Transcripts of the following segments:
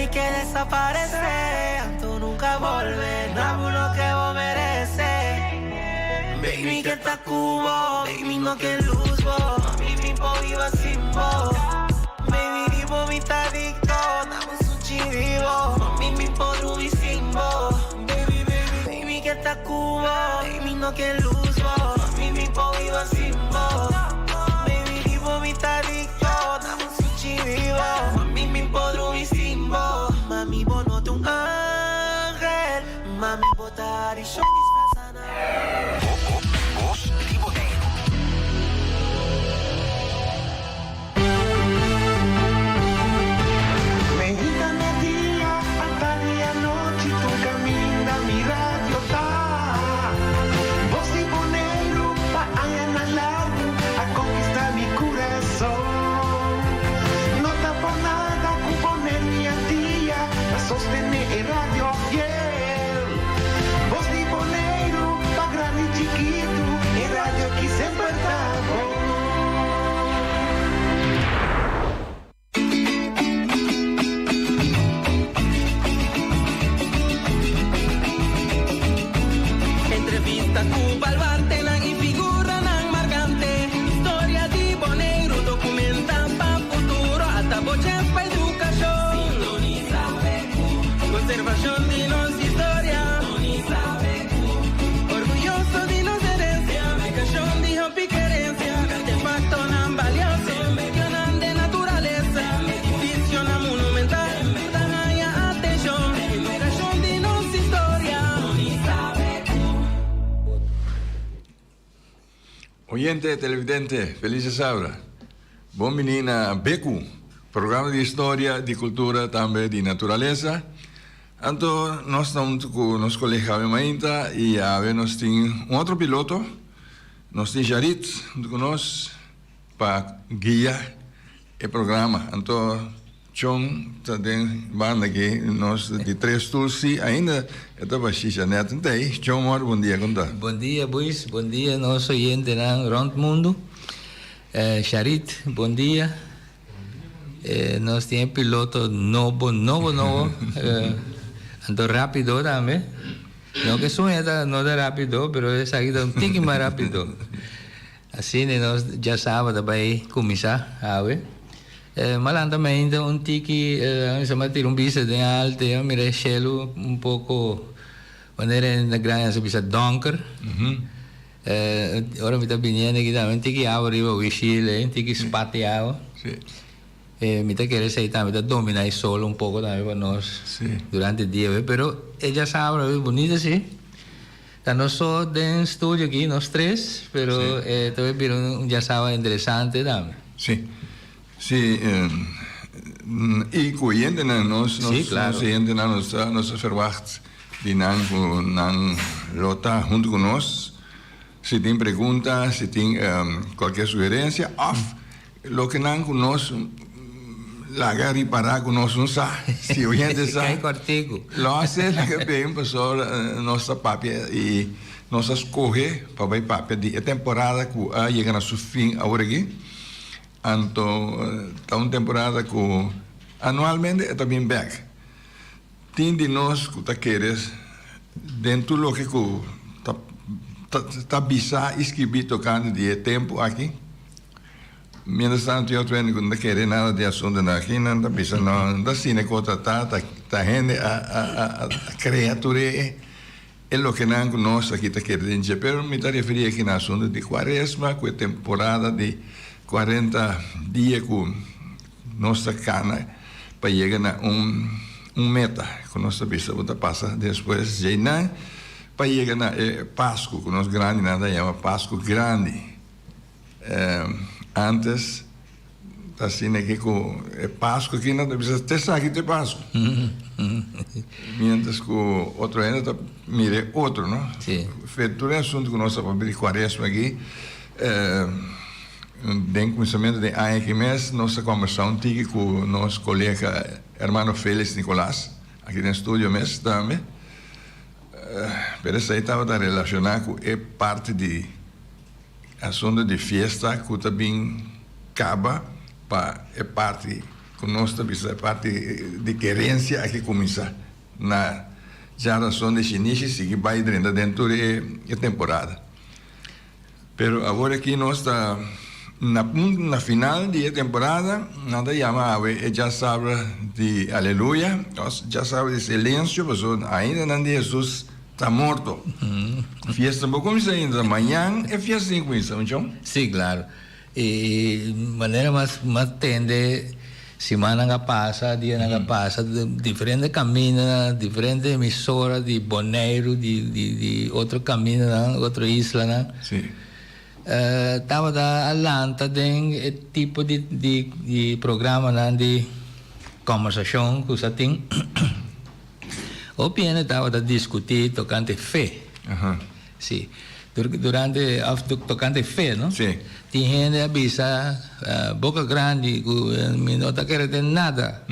Mi ke desaparesé, anto nunka bolbe Na bo loke bo meresé Baby mi ke ta ku bo, baby mi no ke lus bo Mami mi por biba sin bo Baby di bo mi ta adikto, na bo sunchi di bo Mami mi por drumi sin bo Baby baby, baby mi ke ta ku bo, baby mi no ke lus bo Mami mi por biba sin bo Baby di bo mi ta adikto, na bo sunchi di bo Mami mi por drumi sin bo Mami bo no ta un angel Mami bo ta adikshon disfrasa na Bos di Boneiru. Meinta merdia, atardi anochi, tur kaminda mi radio ta. Bos di Boneiru pa añanan largu a konkistá mi kurason. No ta por nada ku Boneiru i Antia ta sostené e radio fiel. Bos di Boneiru pa grandi i chikitu, e radio ki semper ta bon. Entrevista ku baluartenan i figuranan markante. Historia di Boneiru dokumentá pa futuro. Ata bo chèns pa edukashon. Sintonisa BQ. Konservashon di nos historia. Sintonisa BQ. Orguyoso di nos herensia. Aplikashon di hopi kerensia. Artefaktonan balioso. Medionan den naturalesa. Edifisionan monumental. Tur ta haña atenshon. Edukashon di nos historia. Sintonisa BQ. Oyente, televidente, feliz djasabra. Bon bini na BQ, programa di historia, di cultura, tambe di naturalesa. Anto nos ta hunto cu nos colega awe mainta y awe nos tin un otro piloto. Nos tin Jarit hunto cu nos pa guia e programa. Anto Chon ta den banda aki, nos di tres stoel si ainda e ta bashisha net un tei. Chon Mor, bon dia, con ta? Bon dia Buis, bon dia nos oyentenan rond mundo. Sharit, bon dia. Nos tin e piloto nobo, nobo, nobo. Anto rapido tambe. No ke suña ta no ta rapido, pero esaki ta un tiki mas rapido. Asina nos djasaba ta bai kuminsá awe. M'a lanta mainta un tiki, a tira un bista den alte, a mira e shelu un poko manera e gran a bisa donker. Ora mi ta biniendo aki tambe un tiki awa riba wishil ei, un tiki spat di awa. Mi ta kere esei tambe ta domina e sol un poko tambe pa nos durante e dia, pero e djasabra bunita si. Ta nos so den studio aki, nos tres, pero e ta bay bira un djasaba interesante tambe. Sí, sí, y cu hendenan, nos, nos, nos hendenan, nos ta, nos ta verwacht di nan cu nan lo ta hunto cu nos, si tin pregunta, si tin cualkier sugerencia of Loke nan ku nos laga ripará ku nos no sa, si un hende sa, Kai kòrtiku. lo hasi laga bin pasobra nos ta papia i nos a skohe pa bai papia di e temporada ku a yega na su fin awor aki. Anto ta un temporada ku anualmente e ta bin bèk. Tin di nos ku ta kere den tur loke ku ta ta bisa i skibí tokante di e tempu aki. Mientras tanto tin otro hende ku no ta kere nada di asuntunan aki, nan ta bisa no, no ta asina ku ta ta, ta hende a a a krea tur e e lokenan ku nos aki ta kere den dje. Pero mi ta referí aki na asuntu di kuaresma ku e temporada di kuarenta dia ku nos ta kana pa yega na un un meta ku nos ta bisa bo ta pasa despues djeinan pa yega na e Pasku ku nos grandinan ta yama Pasku Grandi. Antes ta asina aki ku e Pasku aki nan ta bisa te esaki ta e Pasku. Mientras ku otro hende ta mira e otro no. Fe tur e asuntu ku nos ta papia di Kuaresma aki den kuminsamentu di aña aki mes nos a kombersá un tiki ku nos kolega hermano Felix Nicolas aki den studio mes tambe. Pero esei tabata relashoná ku e parti di Asuntu di fiesta ku ta bin kaba pa e parti ku nos ta bisa e parti di kerensia aki kuminsá na djarason di shinishi sigui bai drenta den tur e temporada. Pero awor aki nos ta na punto na final di e temporada, nan ta yama awe e djasabra di Aleluya òf djasabra di silensio pasobra ainda nan di Hesus ta morto. Fiesta no por kuminsá ainda, mañan e fiesta tin kuminsá, muchon? Sí, klaro. E manera mas mas tende simannan a pasa, dianan a pasa, diferente kamindanan, diferente emisora di Boneiru, di di di otro kamindanan, otro islanan. Sí. Tabata a lanta den e tipo di di di programanan di kòmbersashon ku sa tin. Hopi hende tabata diskutí tokante fe. Sí. Durante of tokante fe, no? Sí. Tin hende a bisa boka grandi ku mi no ta kere den nada.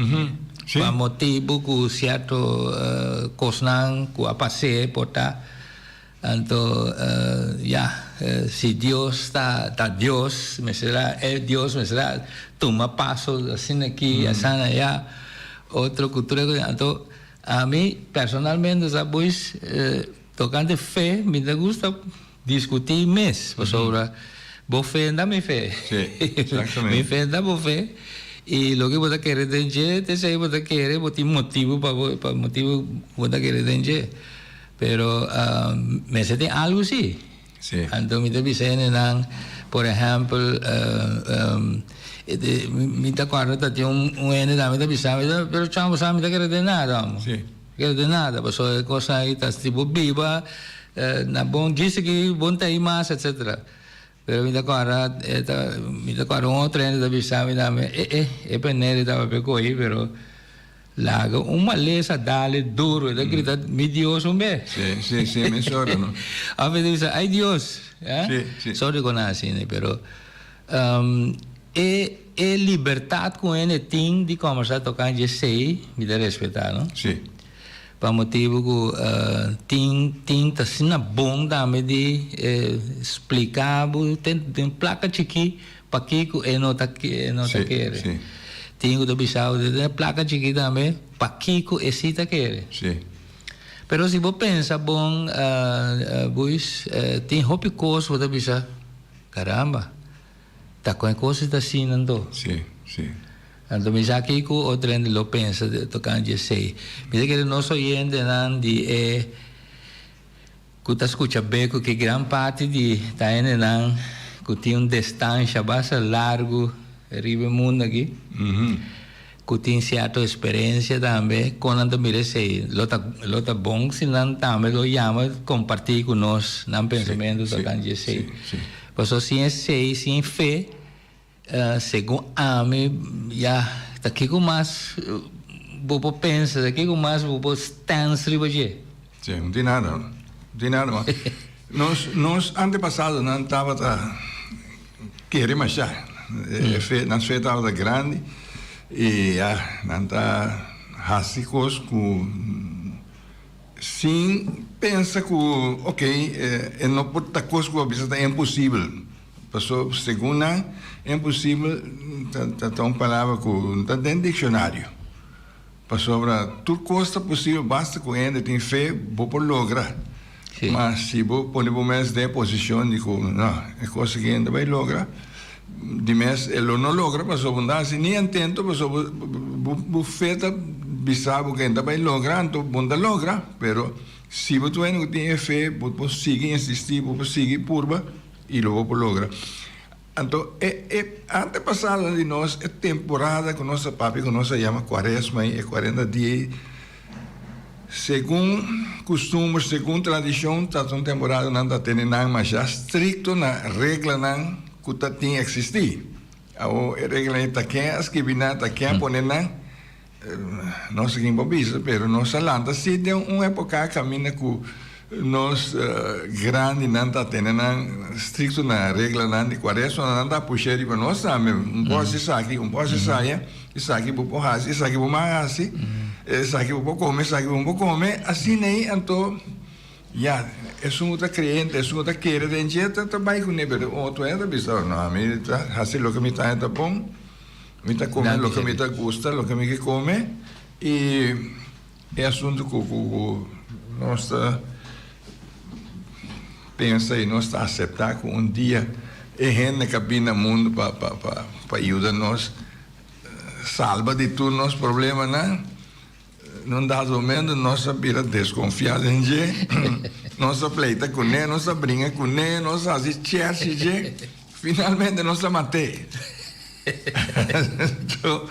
Sí. Pa motibu ku sierto kosnan ku a pas'é por ta. Anto ya, si Dios ta ta Dios, mester a e Dios mester a tuma paso asina aki, asina aya. Otro ku tur e kos. Anto ami personalmente sa bois Tokante fe mi ta gusta diskutí mes pasobra bo fe no ta mi fe. Sí, exactamente. Mi fe no ta bo fe i loke bo ta kere den dje ta esei bo ta kere, bo tin motibu pa bo pa motibu bo ta kere den dje. Pero mester tin algu sí. Sí. Anto mi ta bisa hendenan por ehèmpel mi ta kòrda ta tin un hende tambe ta bisa mi pero chon bo sa mi ta kere den nada amo. Sí. Kere den nada pasobra e kosnan ei ta si bo biba na bon djis aki bon ta ei mas etcetera. Pero mi ta kòrda e ta mi ta kòrda un otro hende ta bisa mi tambe e e e peneri tabata pe kohi pero laga un malesa dale duro e ta grita mi Dios un be. Si si si mesora no. Of e ta bisa ay Dios eh Si si. Sorry ku nan asina pero e e libertad ku hende tin di kòmbersá tokante esei mi ta respetá no. Si. Pa motibu ku tin tin ta asina bon tambe di splika bo den den plaka chikí pakiko e no ta e no ta kere. Tin ku ta bisa bo den plaka chikí tambe pakiko e si ta kere. Pero si bo pensa bon Buis tin hopi kos bo ta bisa caramba ta kon e kos ta asina anto. Anto mi sa kiko otro hende lo pensa tokante esei. Mi ta kere nos oyentenan di e ku ta skucha be ku ki gran parti di ta hendenan ku tin un destansha basta largu riba e mundu aki, ku tin sierto eksperensia tambe, kon nan ta mira esei. Lo ta lo ta bon si nan tambe lo yama kompartí ku nos nan pensamentu tokante esei. Pasobra sin esei, sin fe. Segun ami, ya, ta kiko mas bo por pensa, ta kiko mas bo por stens riba dje? Sí, no tin nada, no tin nada mas. Nos, nos antepasadonan tabata kere mashá, e fe, nan fe tabata grandi i ya, nan ta hasi kos ku sin pensa ku, okey, e no por ta kos ku a bisa ta imposibel. Paso segun nan imposibel ta ta un palabra ku no ta den dikshonario. Pasobra tur kos ta posibel basta ku hende tin fe bo por logra. Ma si bo pone bo mes den e posishon di ku no e kos aki hende bai logra di mes e lo no logra pasobra bo no ta hasi ni intento pasobra bo fe ta bisa bo ku hende ta bai logra anto bo no ta logra pero si bo ta un hende ku tin e fe bo por sigui insisti bo por sigui purba. I lo bo por logra. Anto e e antepasadonan di nos, e temporada ku nos a papia ku nos a yama kuaresma ei, e kuarenta dia ei, segun kustumber, segun tradishon, ta un temporada ku nan ta tene nan masha strikto na reglanan ku ta tin eksistí. Awor e reglanan ei ta ken a skibi nan, ta ken a pone nan? No sé ken por bisa, pero nos a lanta sí den un época caminda cu nos grandinan ta tene nan stricto na reglanan di cuaresma, nan ta pusha riba nos tambe, un por haci esaki, un por haci esaya, esaki bo por haci, esaki bo mag haci, esaki bo por come, esaki bo no por come, asina ei anto ya, esun cu ta creyente, esun cu ta kere den dje ta bay cune, pero otro hende ta bisa, no, ami ta haci loke mi ta haña ta bon. Mi ta kome loke mi ta gusta, loke mi ke kome i e asuntu ku ku nos ta pensa i nos ta aseptá ku un dia e hende ka bini na mundu pa pa pa pa yuda nos salba di tur nos problemanan. Na un dado momento nos a bira desconfia den dje, nos a pleita kuné, nos a bringa kuné, nos a hasi cherchi dje, finalmente nos a mat'é. Anto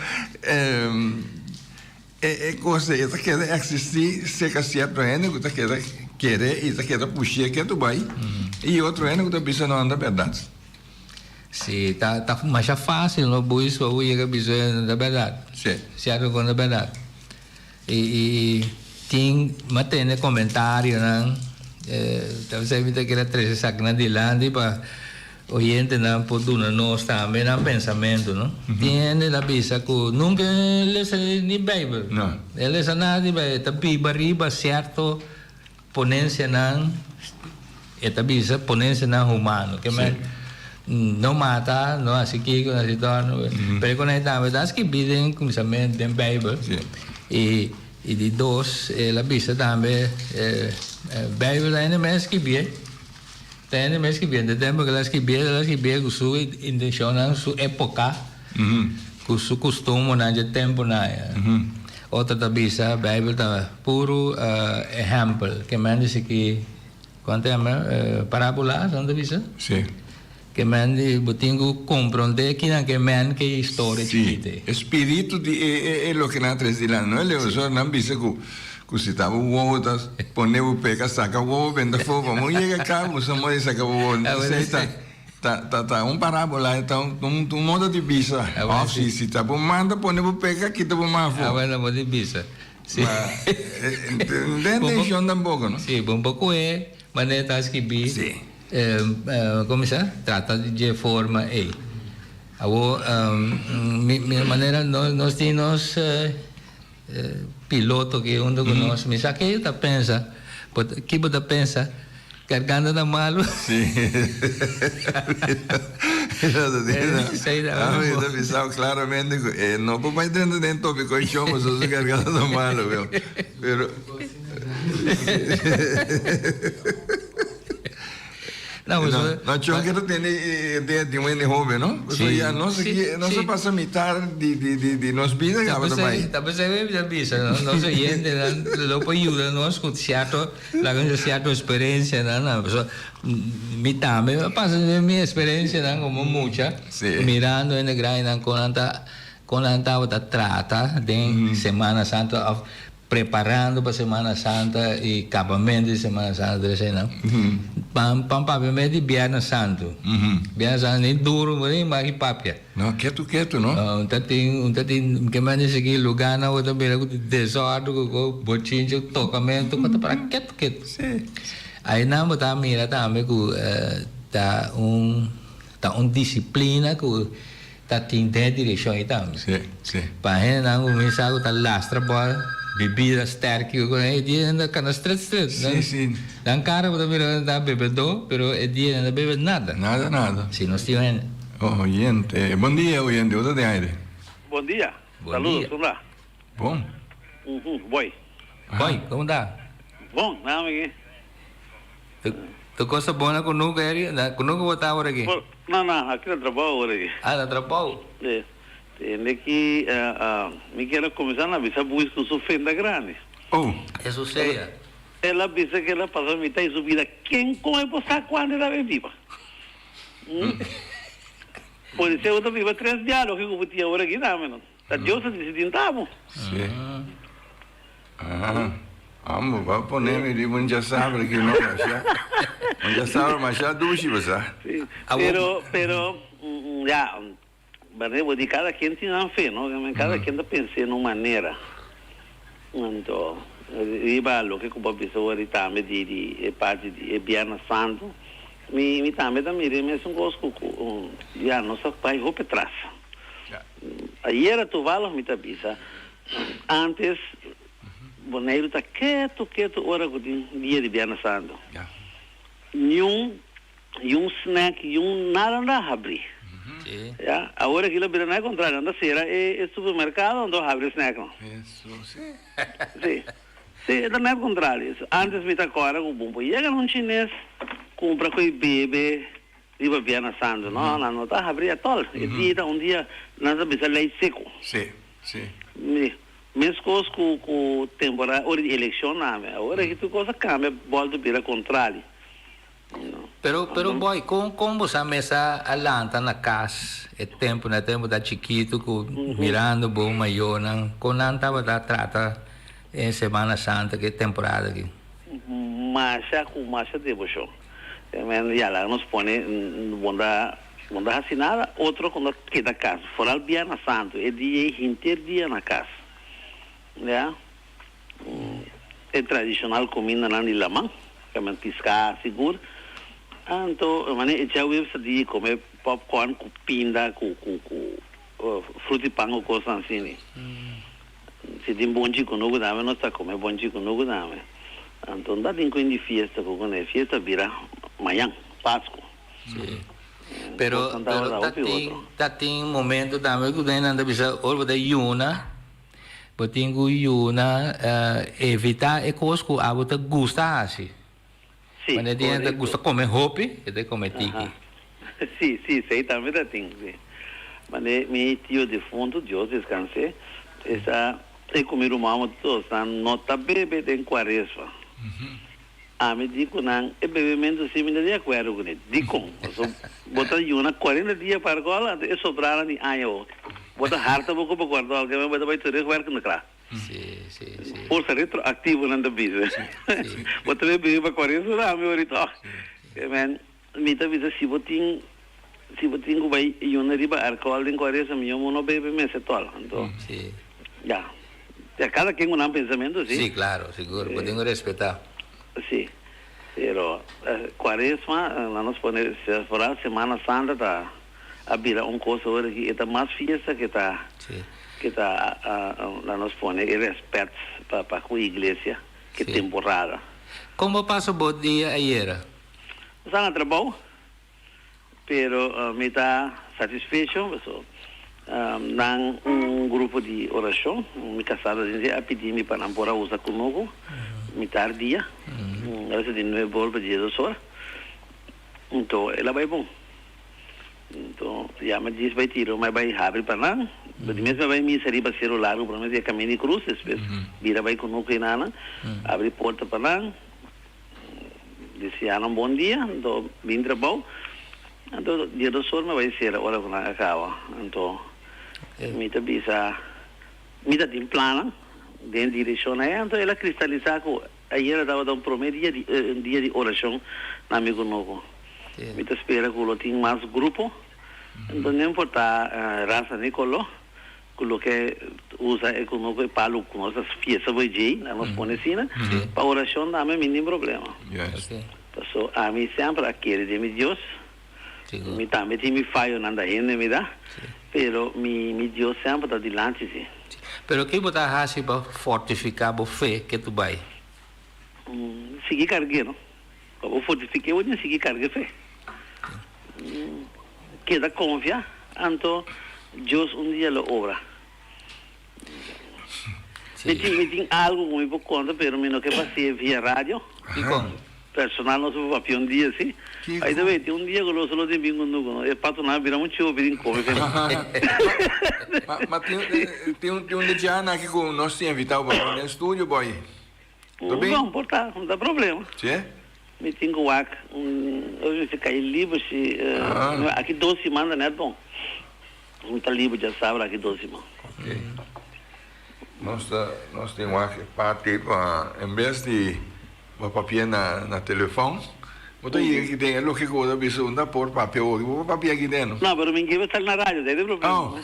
e kos ei ta keda eksistí serka sierto hende ku ta keda kere i ta keda push'é ketu bai, i otro hende ku ta bisa no, no ta bèrdat. Sí, ta ta masha fácil no boys pa bo yega bisa no ta berdad. Sí. Cierto cu no ta berdad. Y y y tin mi a tende comentarionan ta bisa mi ta kere trece esaki nan dilanti pa oyentenan por duna nos tambe nan pensamento no. Tin hende ta bisa cu nunca e lesa ni bijbel. No. E lesa nada di bijbel, e ta biba riba cierto Ponencianan, e ta bisa ponencianan humano, ke men no mata, no hasi kiko, no hasi torno, pero e konai tambe ta skibí den kuminsamentu den Bijbel. I i di dos el a bisa tambe Bijbel ta hende mes skibié, ta hende mes skibié, den tempu ku el a skibié el a skibié ku su intenshonnan, su epoka, ku su kustumbernan dje tempunan. Otro ta bisa, Bijbel ta puru ehempel. Ke men di ki, kon ta yama, parabola, nan ta bisa? Si. Ke men di bo tin ku komprondé kinan ke men ke historia chikito ei. Si, e spiritu di e loke nan a trese dilanti. No e leu so, nan bisa ku ku si ta bo wowo ta pone bo peka saka wowo benta afó, pa bo yega kaba bo sa moda di saka bo wowo. Esei ta. Ta ta ta un parabola, ta un un modo di bisa. Of si si ta bo man ta pone bo peka, kita bo man afó. Ah bueno, modo di bisa. Si. Ma den intenshon tampoko, no? Si, bo por kohe manera ta skibí. Si. Komo bisa? Trata di dje forma ei. Awor mi mi manera nos tin nos Piloto ki hunto ku nos, mi sa ke ta pensa, ki bo ta pensa, garganta ta malu. Sí. Mi ta bisa claramente ku e no por bai drenta den tópiko e show pasobra su garganta ta malu, pero. No, no, no, yo quiero tener idea de un joven, ¿no? Sí, ya no sé, no se pasa mitad de, de, de, de nos vida ya va a Tal vez se ve bisa, no, no se oyente, lo puede ayudar nos con cierto, la con cierto experiencia, no, no, so, mi también pasa de mi experiencia, no, como mucha, sí. mirando en el gran, con anta, con anta trata de Semana Santa of Preparando pa Semana Santa y cabamento di Semana Santa tur eseinan. Pan pan papia mes di Biernes Santo. Biernes Santo ni duro bo ni maki papia. No, ketu ketu no. Un ta tin un ta tin ke men dici ki lugarnan bo ta mira ku desordo ku ku bochinche ku tocamento ku ta para ketu ketu. Si. Ainan bo ta mira tambe ku ta un ta un disciplina ku Ta tin den e direccion ei tambe. Sí, sí. Pa hendenan ku kuminsá ku ta lastra bo bebida sterki ku e dia nan ta kana stret stret. Sí, sí. Nan kara bo ta mira nan ta bebedó pero e dia nan ta bebe nada. Nada, nada. Si nos tin hende. Oh, oyente. Bon dia, oyente. Bo ta den aire. Bon dia. Bon Saludos, dia. kon ta? Bon. Boy. Boy, kon ta? Bon, nada mi. Tu cosa bon na kunuku eri? Na kunuku bo ta awor aki? No, no, aki na trabou awor aki. Ah, na trabou. Sí. Tende ki mi kier a kuminsá na bisa Buis ku su fenda grandi. Oh. Eso sea. El a bisa ku el a pasa mitá di su bida. Ken kon e por sa kuantu el a bay biba? Polisía ku ta biba tres dia loke ku bo tin awor aki tambe no. Ta Dios ta disidí nta bo. Sí. Ah, amo, va pone mi riba un djasabra aki no, masha. Un djasabra masha dushi, bo sa. Sí, pero, pero, ya, berde bo di cada quien tin nan fe, no? Cada quien ta pensa en un manera. Anto, riba loke ku bo a bisa awor di tambe di, di e parti di e Biernes Santo, mi, mi tambe ta mira e mesun kos ku, ku, ya, nos a bai hopi atras. Ayera toevallig mi ta bisa, Antes Boneiru ta ketu ketu ora ku tin dia di Biernes Santo. Niun niun snack niun nada no a habri. Si. Ya, awor aki lo bira na e kontrario, nan ta sera e e supermerkado anto habri snack nan. Hesus, si. Si, si, e ta net kontrario. Antes mi ta kòrda ku bo por yega na un chines kumpra ku e bebe riba Biernes Santo, no, nan no ta habri atòl. E dia ta un dia nan ta bisa lei seku. Si, si. Mi, meskos ku ku temporada ora di elekshon tambe. Awor aki tur kos a kambia, bòlta bira kontrali. Pero pero boy kon kon bo sa mesa a lanta na kas e tempu na tempu ta chikitu ku mirando bo mayornan kon nan tabata trata e semana santa ki temporada aki? Masha ku masha deboshon. Men ya laga nos pone bo ta bo ta hasi nada otro ku no keda kas foral bièrnè santu e dia ei henter dia na kas ya. E tradishonal kumindanan di laman, kamen piská sigur. Anto manera e djaweps ta di kome popcorn ku pinda ku ku ku fruti pan ku kosnan asina. Si tin bonchi kunuku tambe nos ta kome bonchi kunuku tambe. Anto no ta tin kuin di fiesta ku kuné fiesta bira mañan, Pasku. Sí. Pero pero ta tin ta tin momento tambe ku nan ta bisa ora bo ta yuna. Bo tin ku yuna evitá e kos ku abo ta gusta hasi. Sí, Wanneer tin hende ta korekto. gusta kome hopi, e ta kome tiki. Aha. Sí, sí, esei tambe ta tin, sí. Mane mi tio defuntu, Dios descans'é, e sa e ku mi ruman mo dos nan no ta bebe den kuaresma. Ami di ku nan e bebementu sí mi ta di akuerdo kuné. Dikon? Pasobra bo ta yuna kuarenta dia pa alkohòl, anto e sobranan di aña bo bo ta harta bo ku bo ku alkohòl, ke men bo ta bai terugwerkende kracht. Sí, sí, sí. Forsa retroaktivo nan ta bisa. Bo ta bai bebe pa kuarenta ora, ami ora tòg. Ke men mi ta bisa si bo tin si bo tin ku bai yuna riba alkohòl den kuarenta mihó bo no bebe mes etòl. Anto ya. Ya cada quien cu nan pensamiento, si. Si, claro, sigur. Bo tin cu respeta. Si. Pero Cuaresma, nan nos pone, vooral Semana Santa ta a bira un cos awor aki, e ta mas fiesta ke ta, ke ta, nan nos pone e respet pa pa cu iglesia, ke temporada. Con bo pasa bo dia ayera? Nos a na trabou. Pero mi ta satisfecho paso nan un grupo di oracion, mi casado den dje a pidi mi pa nan por a usa cunucu mitar dia, a veces di nuebe or pa diesdos or, enton el a bay bon. Enton ya mi djis bay tiro mi a bay habri pa nan, di mes mi a bay misa riba Cero Largo prome di e Camin di Cruz, despues bira bay cunucu enanan, abri porta pa nan. Deseá nan bon dia, anto bin trabou. Anto dia dos or mi bai sera ora ku nan a kaba. Anto mi ta bisa mi ta tin plannan den direkshon ei. Anto el a kristalisá ku ayera tabata un promé dia di un dia di orashon na mi kunuku. Mi ta spera ku lo tin mas grupo. Anto no importá rasa ni koló. Ku loke usa e ku no ku e palu ku nos ta fiesta bo e djei, nan nos pone asina. Pa orashon tambe mi tin problema. Paso ami semper a kere den mi Dios. Mi tambe tin mi fayonan da hende mi da, pero mi mi Dios semper ta dilanti si. Pero ke bo ta hasi pa fortifiká bo fe ke tu bai? Sigui karg'é no. Pa bo fortifiké bo tin sigui karga fe. Keda konfia, anto Dios un dia lo obra. Mi tin, mi tin algu ku mi por konta, pero mi no ke pas'é via radio. Dikon? Personal nos por papia un dia si. By the way, tin un dia ku lo solo tin bin ku no. E patonan a bira muchu hopi tin kome fe. Ma, ma tin, tin un, tin un dejana aki ku nos tin invitao pa bini den studio, boy. Ta bin? Bon, por ta, no ta problema. Si? Mi tin ku wak un, mi mester kai liber si, aki dos siman ta net bon. Mi ta liber djasabra aki dos siman. Ok. Nos ta, nos tin wak e parti pa en bes di bo papia na na telefon, bo ta yega aki den e loke ku bo ta bisa unda por papia oki, bo por papia aki den no. No, pero mi kier sali na radio, esei ta e problema. Oh.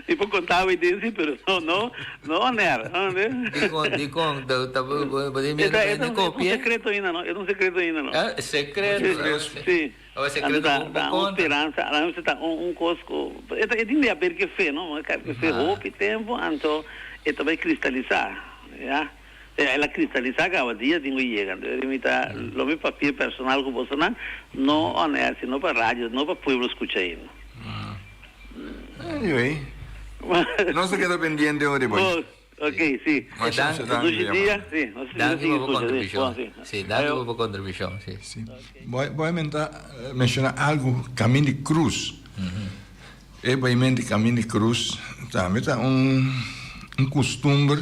Mi por konta bo idea si, pero no, no, no on air, no ande. Dikon, dikon, ta, ta, bo, bo, bo tin miedu E ta, pa e hende ta un kopia? sekreto ainda no, e ta un sekreto ainda no. Eh, sekreto? Si. Oh, sekreto Ta, bo, bo ta un konta. speransa, a mester ta un, un kos ku, e ta, e tin di haber ku e fe, no? E fe hopi tempu, anto e ta bai kristalisá, ya. El a kristalisá kaba dia tin ku yega. Entonces mi ta lo mi papia personal ku bosonan, no on air, sino pa radio, no pa pueblo skucha ainda. Anyway, nos ta keda pendiente ora boy. Oh, ok, si. Masha Danki. danki Dushi yama. dia, si. Nos sigui Danki pa bo skucha, si. kontribushon. Bon, si. Si, danki pa bo kontribushon, si. Si. Boy, boy men ta menshoná algu, Kamin di Krus. E baimen di Kamin di Krus tambe ta un un kustumber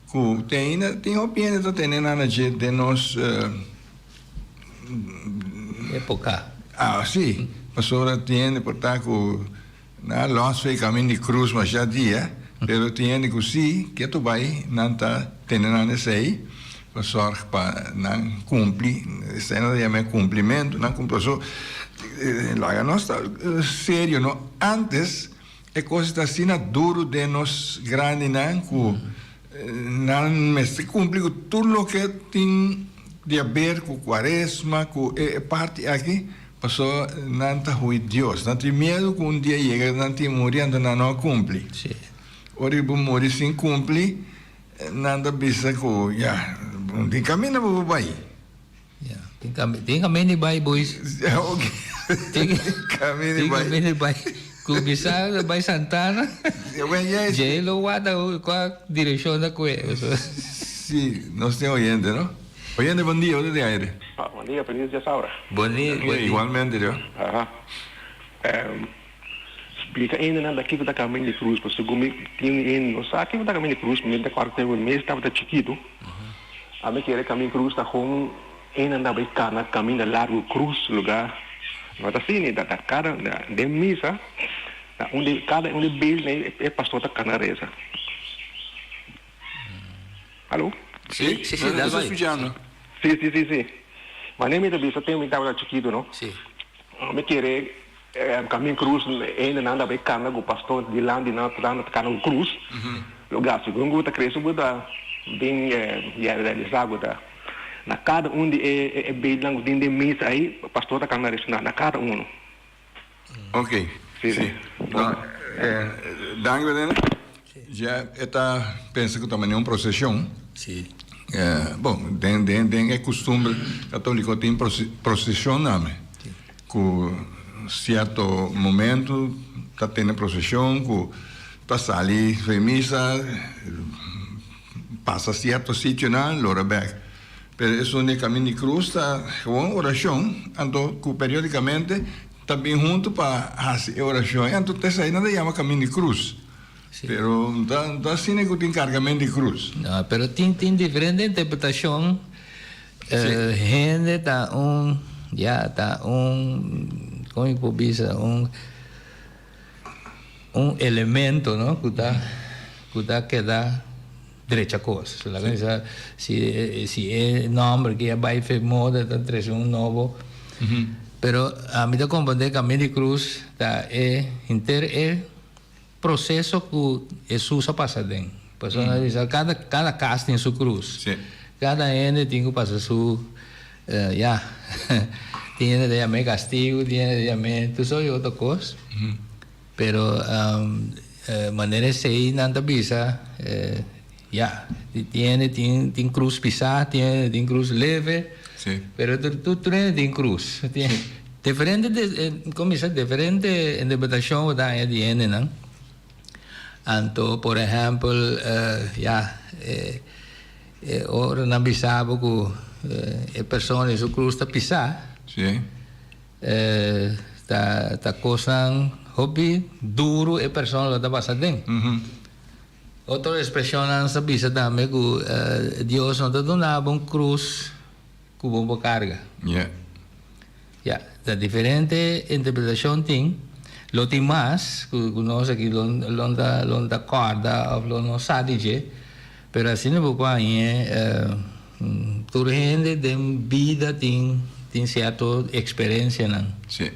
ku te ainda tin hopi hende ta tene nan na dje den nos Epoka. Ah, si, pasobra tin hende por ta ku nan a lòs fe Kamin di Krus masha dia, pero tin hende ku si ke tu bai nan ta tene nan esei pa sòrg pa nan kumpli, esei nan ta yama e kumplimentu, nan kumpli pasobra laga nos ta serio no, antes e kos ta asina duru den nos grandinan ku nan mester kumpli ku tur loke tin di haber ku kuaresma ku e parti aki pasobra nan ta hui Dios, nan tin miedu ku un dia yega nan tin muri anto nan no a kumpli, ora bo muri sin kumpli. Nan ta bisa ku ya, tin kaminda bo por bai. Ya, tin tin kaminda di bai boys. Ok. Tin kaminda di bai. Tin kaminda di bai. Ku bisa bai Santana. Dje lo wada kua direkshon ta kue. Si, nos tin oyente no. Oyente bon dia, bo ta den aire. Bon dia, feliz diasabra. Bon dia, bon dia. Igualmente Leo. Aha. Splika hendenan ta kiko ta kamin di krus, pasobra mi tin hende no sa kiko ta kamin di krus, mi ta kòrda tempu mi mes tabata chikitu, ami kere kamin krus ta kon hendenan ta bai kana kaminda largu krus lugá, no ta asina, ta kada den misa na un kada un di bes e pastor ta kana resa. Alo? Si, Si, si, dal nos ta bai. skuchando. Si, si, si, si. Manera mi ta bisa tempu mi tabata chikitu no, Si. mi kere Kamin krus hende nan ta bai kanda ku pastor dilanti nan ta kanda ku krus lugar segun ku bo ta krese bo ta bin ya realisa ku ta na kada un di e beidnan ku tin den misa ei pastor ta kanda resona na kada uno. Ok Si si danki Bedene ya e ta pensa ku ta mane un proseshon Si bon den den e kustumber katoliko tin proseshon name. Ku sierto momento ta tene proseshon ku ta sali for e misa, pasa sierto sitionan, lora bek. Pero esun di Kamin di Krus ta gewoon orashon, anto ku periodikamente ta bin huntu pa hasi e orashon ei, anto t'esei nan ta yama Kamin di Krus. Pero no ta asina ku tin kargament di krus. No, pero tin tin diferente interpretashon. Hende ta un, ya, ta un, kon mi por bisa, un un elemento, no, ku ta ku ta keda drecha kos. Laga bisa si si e nòmber ki a bai fe moda ta trese un nobo. Pero ami ta komprende Kamin di Krus ta e henter e Proceso cu Hesus a pasa den. Pasobra nan bisa cada cada cas tin su cruz. Sí. Cada hende tin cu pasa su ya tin hende ta yam'e castigo, tin hende ta yam'e tur soort di otro cos. Pero manera esey nan ta bisa ya tin hende tin tin cruz pisa, tin hende tin cruz leve. Sí. Pero tur tur hende tin cruz. Tin Diferente de, como bisa, diferente interpretacion bo ta haña di hendenan. Anto, por ehempel, ya, e ora nan bisa bo cu e persona di su cruz ta pisa, Sí. ta, ta cosnan hopi duro e persona lo ta pasa den. Otro expresionnan sa bisa tambe cu Dios no ta duna bo un cruz Ku bo por karga. Yeah. Ya, ta diferente interpretashon tin. Lo tin mas ku ku nos aki lo lo ta lo ta kòrda òf lo no sa di dje, pero asina bo por hañ'é tur hende den bida tin tin sierto eksperensianan. Sí.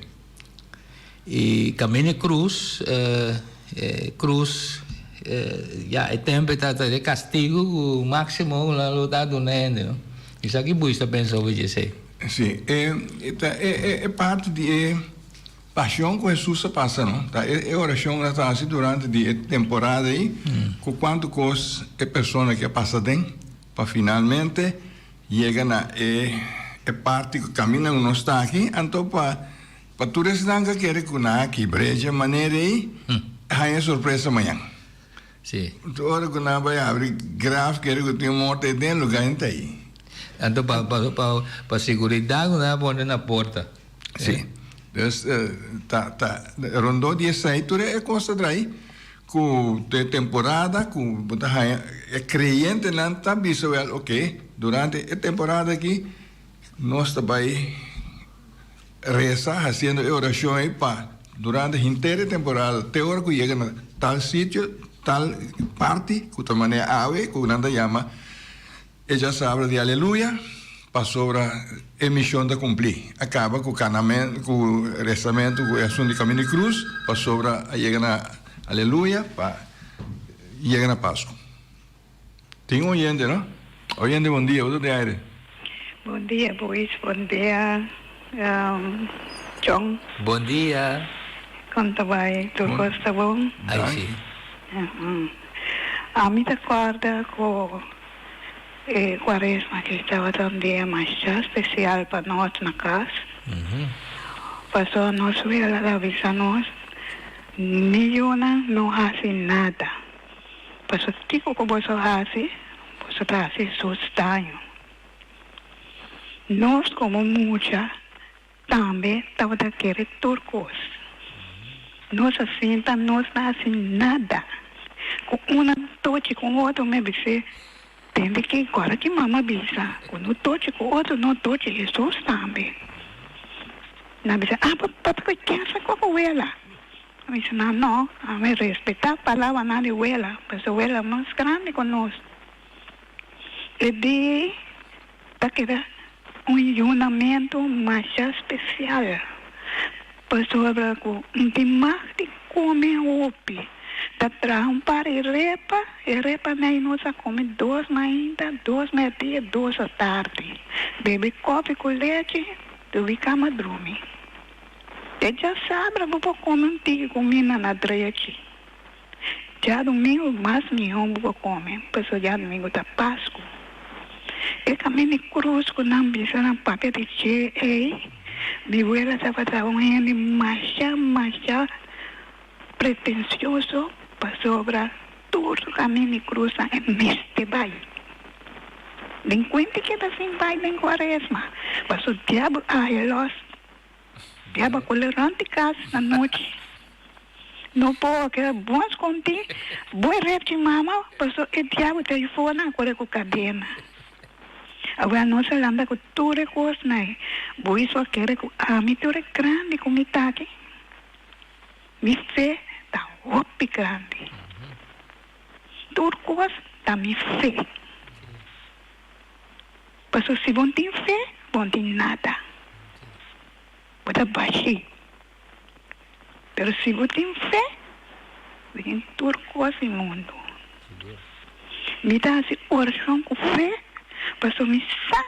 I kaminda e krus e krus ya e tempu e ta e kastigu ku máksimo ku nan lo ta duna hende no. Esaki Bush ta pensa over dje esei. Sí, e ta e parti di e pashon ku Hesus a pasa no. Ta e orashon ku a ta hasi durante di e temporada ei ku kuantu kos e persona ke a pasa den. pa finalmente yega na e e parti ku kaminda ku nos ta aki, anto pa pa tur esnan ku a kere ku nan a kibr'é dje manera ei haña sorpresa mañan. Sí. Ora ku nan bai habri graf kere ku tin morto ei den lugá ei ta ei. Anto pa pa pa pa seguridat ku nan a pone na porta. Sí. Dus ta ta rondó di esei tur e kos ta drai ku te temporada ku bo ta haña e kreyentenan ta bisa wèl oke durante e temporada aki nos ta bai resa hasiendo e orashon ei pa durante henter e temporada te ora ku yega na tal sitio, tal parti ku ta manera awe ku nan ta yama e djasabra di Aleluya pasobra e mishon ta kumplí. A kaba ku kanamen ku resamentu ku e asuntu di Kaminda di Krus pasobra a yega na Aleluya pa yega na Pasku. Tin un oyente no? Oyente bon dia, bo ta den aire. Bon dia Boys, bon dia John. Bon dia. Kon ta bai? Tur kos ta bon? Ai si. Ami ta kòrda ku e kuaresma aki tabata un dia masha spesial pa nos na kas. Pasobra nos wela ta bisa nos, Ni yunan no hasi nada. Paso kiko ku boso hasi, boso ta hasi Hesus daño. Nos komo mucha tambe tabata kere tur kos. Nos a sinta nos no hasi nada. Ku un a tochi ku otro mi a bis'é, Tende ki ora ki mama bisa ku no tochi ku otro, no tochi Hesus tambe. Nan a bisa, Ah, papia ku e kensa ku a wela. A bisa nan, No, ami respetá palabranan di wela, pasobra wela mas grandi ku nos. E di ta keda un yunamentu masha spesial, pasobra ku un tin mag di kome hopi. Ta traha un par di repa, e repanan ei nos a kome dos mainta, dos mèrdia, dos atardi. Bebe kòfi ku lechi, dubi kama drumi. E djasabra bo por kome un tiki kumina na drechi. Djadumingu mas mihó bo por kome, pasobra djadumingu ta Pasku. E kaminda di krus ku nan bisa nan papia di dje ei, mi wela tabata un hende masha masha pretensioso pasobra tur su kaminda di krusnan e mester bai. Den kuenta keda sin bai den kuaresma, pasobra diabel a haña lòs. Diaba ku lerant di kas na nochi. No por keda bon skontí bo e repchi mama paso e diabel ta yufó nan kore ku kadena. Awel nos a lanta ku tur e kosnan ei. Bo hizo a kere ku ami tur e grandi ku mi ta aki. Mi fe ta hopi grandi. Tur kos ta mi fe. Paso si bon tin fe, bon tin nada. Bo ta bashí. Pero si bo tin fe, bo tin tur kos di mundu. Mi ta hasi orashon ku fe, paso mi sa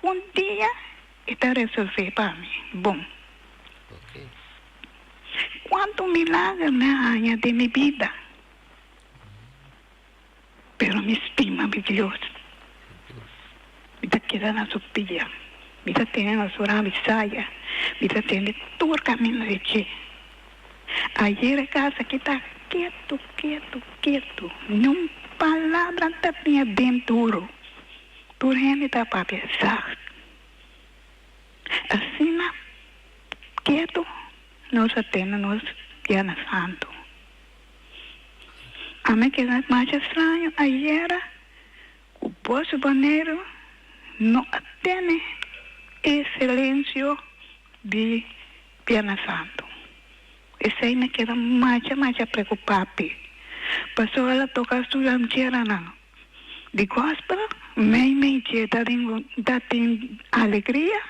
ku un dia e ta resolvé pa mi bon. Kuantu milager mi a haña den mi bida! Pero mi stima mi Dios. Mi ta keda na su pia. Mi ta tene na su rami saya. Mi ta tende tur kaminda di dje. Ayer e kas aki ta ketu, ketu, ketu. Niun palabra no ta bini aden duru. Tur hende ta papia zacht. Asina ketu nos a tene nos Biernes Santu. A mi keda masha straño ayera ku Bos Boneiru no a tene e silencio di Biernes Santo. Esei mi keda masha masha preocupa p'e. Pasobra el a toca su lamcheranan di gospel mei mei dje ta tin alegria.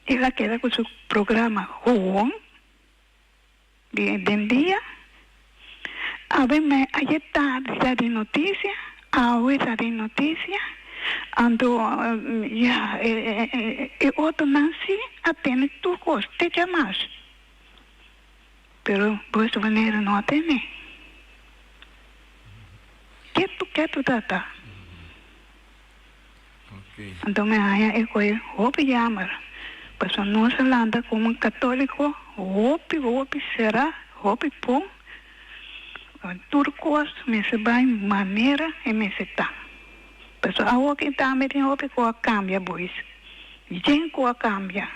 El a keda ku su programa gewoon. Di den dia, awe me ayer tardi ta den noticia, awe ta den noticia, anto ya e otronan si a tene tur cos te djamas, pero boso manera no a tene. Ketu ketu ta ta. Anto mi haña e koe hopi jammer, pasobra nos a lanta komo katoliko hopi hopi será, hopi pon, tur kos mester bai manera e mester ta. Pasobra awoki tambe tin hopi ku a kambia boys, yen ku a kambia,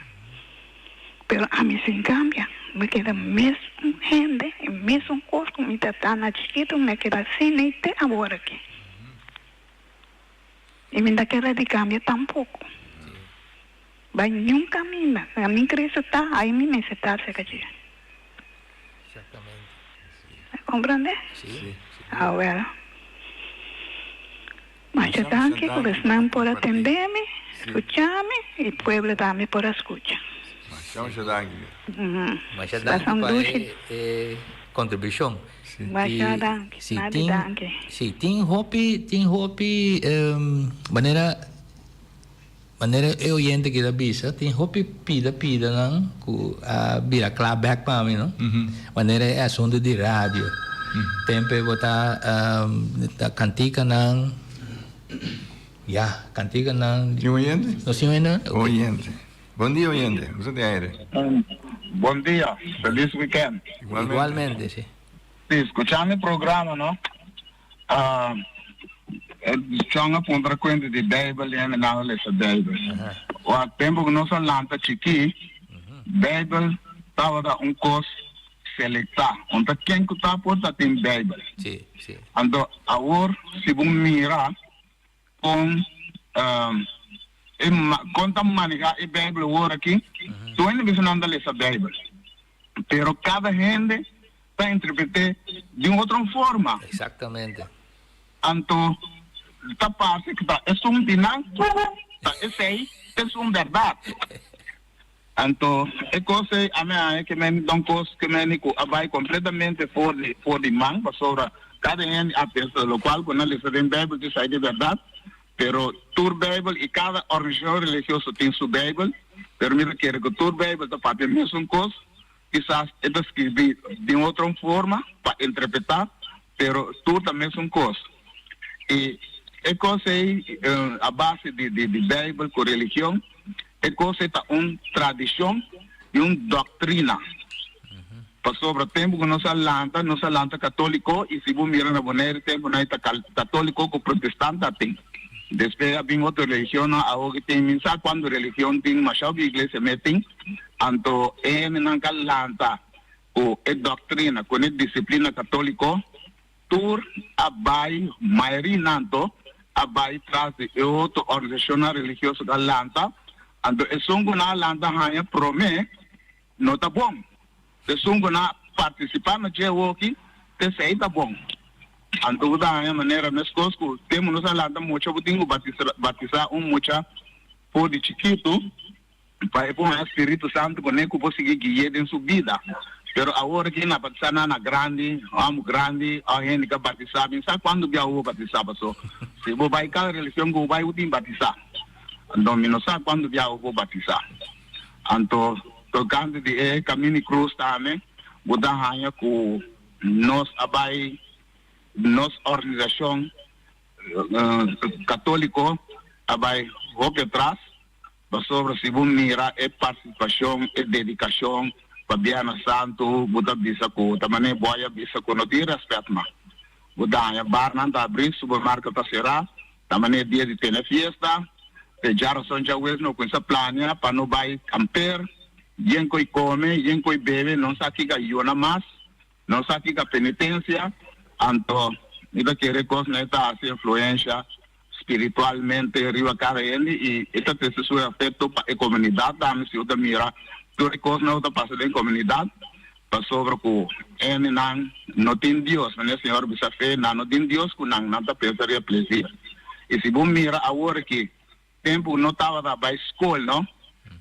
pero ami sin kambia, mi keda mesun hende e mesun kos ku mi ta ta na chikitu mi a keda asina i te awor aki. I mi ta kere di kambia tampoko. Bai niun kaminda. Mi Cristo ta, ai mi mester ta aserka dje. A komprende? Awel. Masha danki ku esnan por a tende mi, skucha mi i pueblo tambe por a skucha. Masha danki. Masha danki pa e kontribushon. Masha danki, Si nadi tin, danki. si tin hopi, tin hopi manera, manera e oyente ki ta bisa, tin hopi pida pidanan ku a bira kla bek pa mi, no? Manera e asuntu di radio. Tempe bo ta ta kantikanan, ya, kantikanan. Tin oyente? No tin oyente? Oyente. Bon dia oyente, nos ta den aire. Bon dia, feliz weekend. Igualmente, si. Si, scuchando e programa no, e chon a puntra cuenta di Bijbel y hende nan a lesa Bijbel. Wak tempo cu nos a lanta chiki, Bijbel tabata un cos selecta, un ta ken cu ta por ta tin Bijbel. Si, si. Anto awor si bo mira Kon e kon ta manehá e Beibel awor aki? Tur hende bisa nan ta lesa Beibel, pero kada hende ta interpret'é di un otro forma. Exactamente. Anto ta parse ku ta esun di nan ta esei esun bèrdat. Anto e kos ei a mi haña ke meni ta un kos ke meni ku a bai kompletamente for di for di man, pasobra kada hende a pensa lokual ku nan lesa den Beibel ta esei di bèrdat, pero tur Beibel i kada organisashon religioso tin su Beibel, pero mi ta kere ku tur Beibel ta papia mesun kos, kisas e ta skirbi di un otro forma pa interpretá, pero tur ta mesun kos. I e kos ei a base di di Beibel ku religion. E kos ei ta un tradishon i un doktrina. Pasobra tempu ku nos a lanta, nos a lanta katóliko i si bo mira na Bonaire tempunan ei ta katóliko ku protestant a tin. Despues a bin otro religionnan, awor ki tin mi sa kuantu religion tin, masha hopi iglesia mes tin. Anto e hendenan ka lanta ku e doktrina, ku e disiplina katóliko. Tur a bai, mayoria nan to a bai tras di e otro organisashonnan religioso ku a lanta, anto esun ku nan a lanta haña promé no ta bon, esun ku nan a partisipá na dje awoki t'esei ta bon. Anto bo ta haña manera meskos ku tempu nos a lanta mucha bo tin ku batisá un mucha for di chikitu, Pa e por haña Spiritu Santu kuné ku por sigui gui'é den su bida. Pero awor aki na batisá nan na grandi, hòmber grandi òf hende ku a batisá, mi sa kuantu bia bo batisá paso si bo bai kada religion ku bo bai bo tin batisá. Anto mi no sa kuantu bia bo por batisá. Anto tokante di e Kamin'i Krus tambe bo ta haña ku nos a bai nos organisashon katóliko a bai hopi atras. Pasobra si bo mira e partisipashon, e dedikashon pa Bierna Santu, bo ta bisa ku ta manera boy a bisa ku no tin rèspèt mas. Bo ta haña barnan ta abrí, supermarket ta será, ta manera dia di tene fiesta, te djarason djawees no kuminsá plania pa no bai kamper, yen ku i kome, yen ku i bebe, no sa kiko a yona mas. No sa kiko penitencia, anto mi ta kere cos nan e ta haci influencia spiritualmente riba cada hende y e ta trece su efecto pa e comunidad tambe si bo ta mira tur e cosnan cu ta pasa den comunidad pasobra cu hendenan no tin Dios manera Señor a bisa fe nan no tin Dios cu nan nan ta pensa riba plezier y si bo mira awor aki Tempu no tabata bai skol no.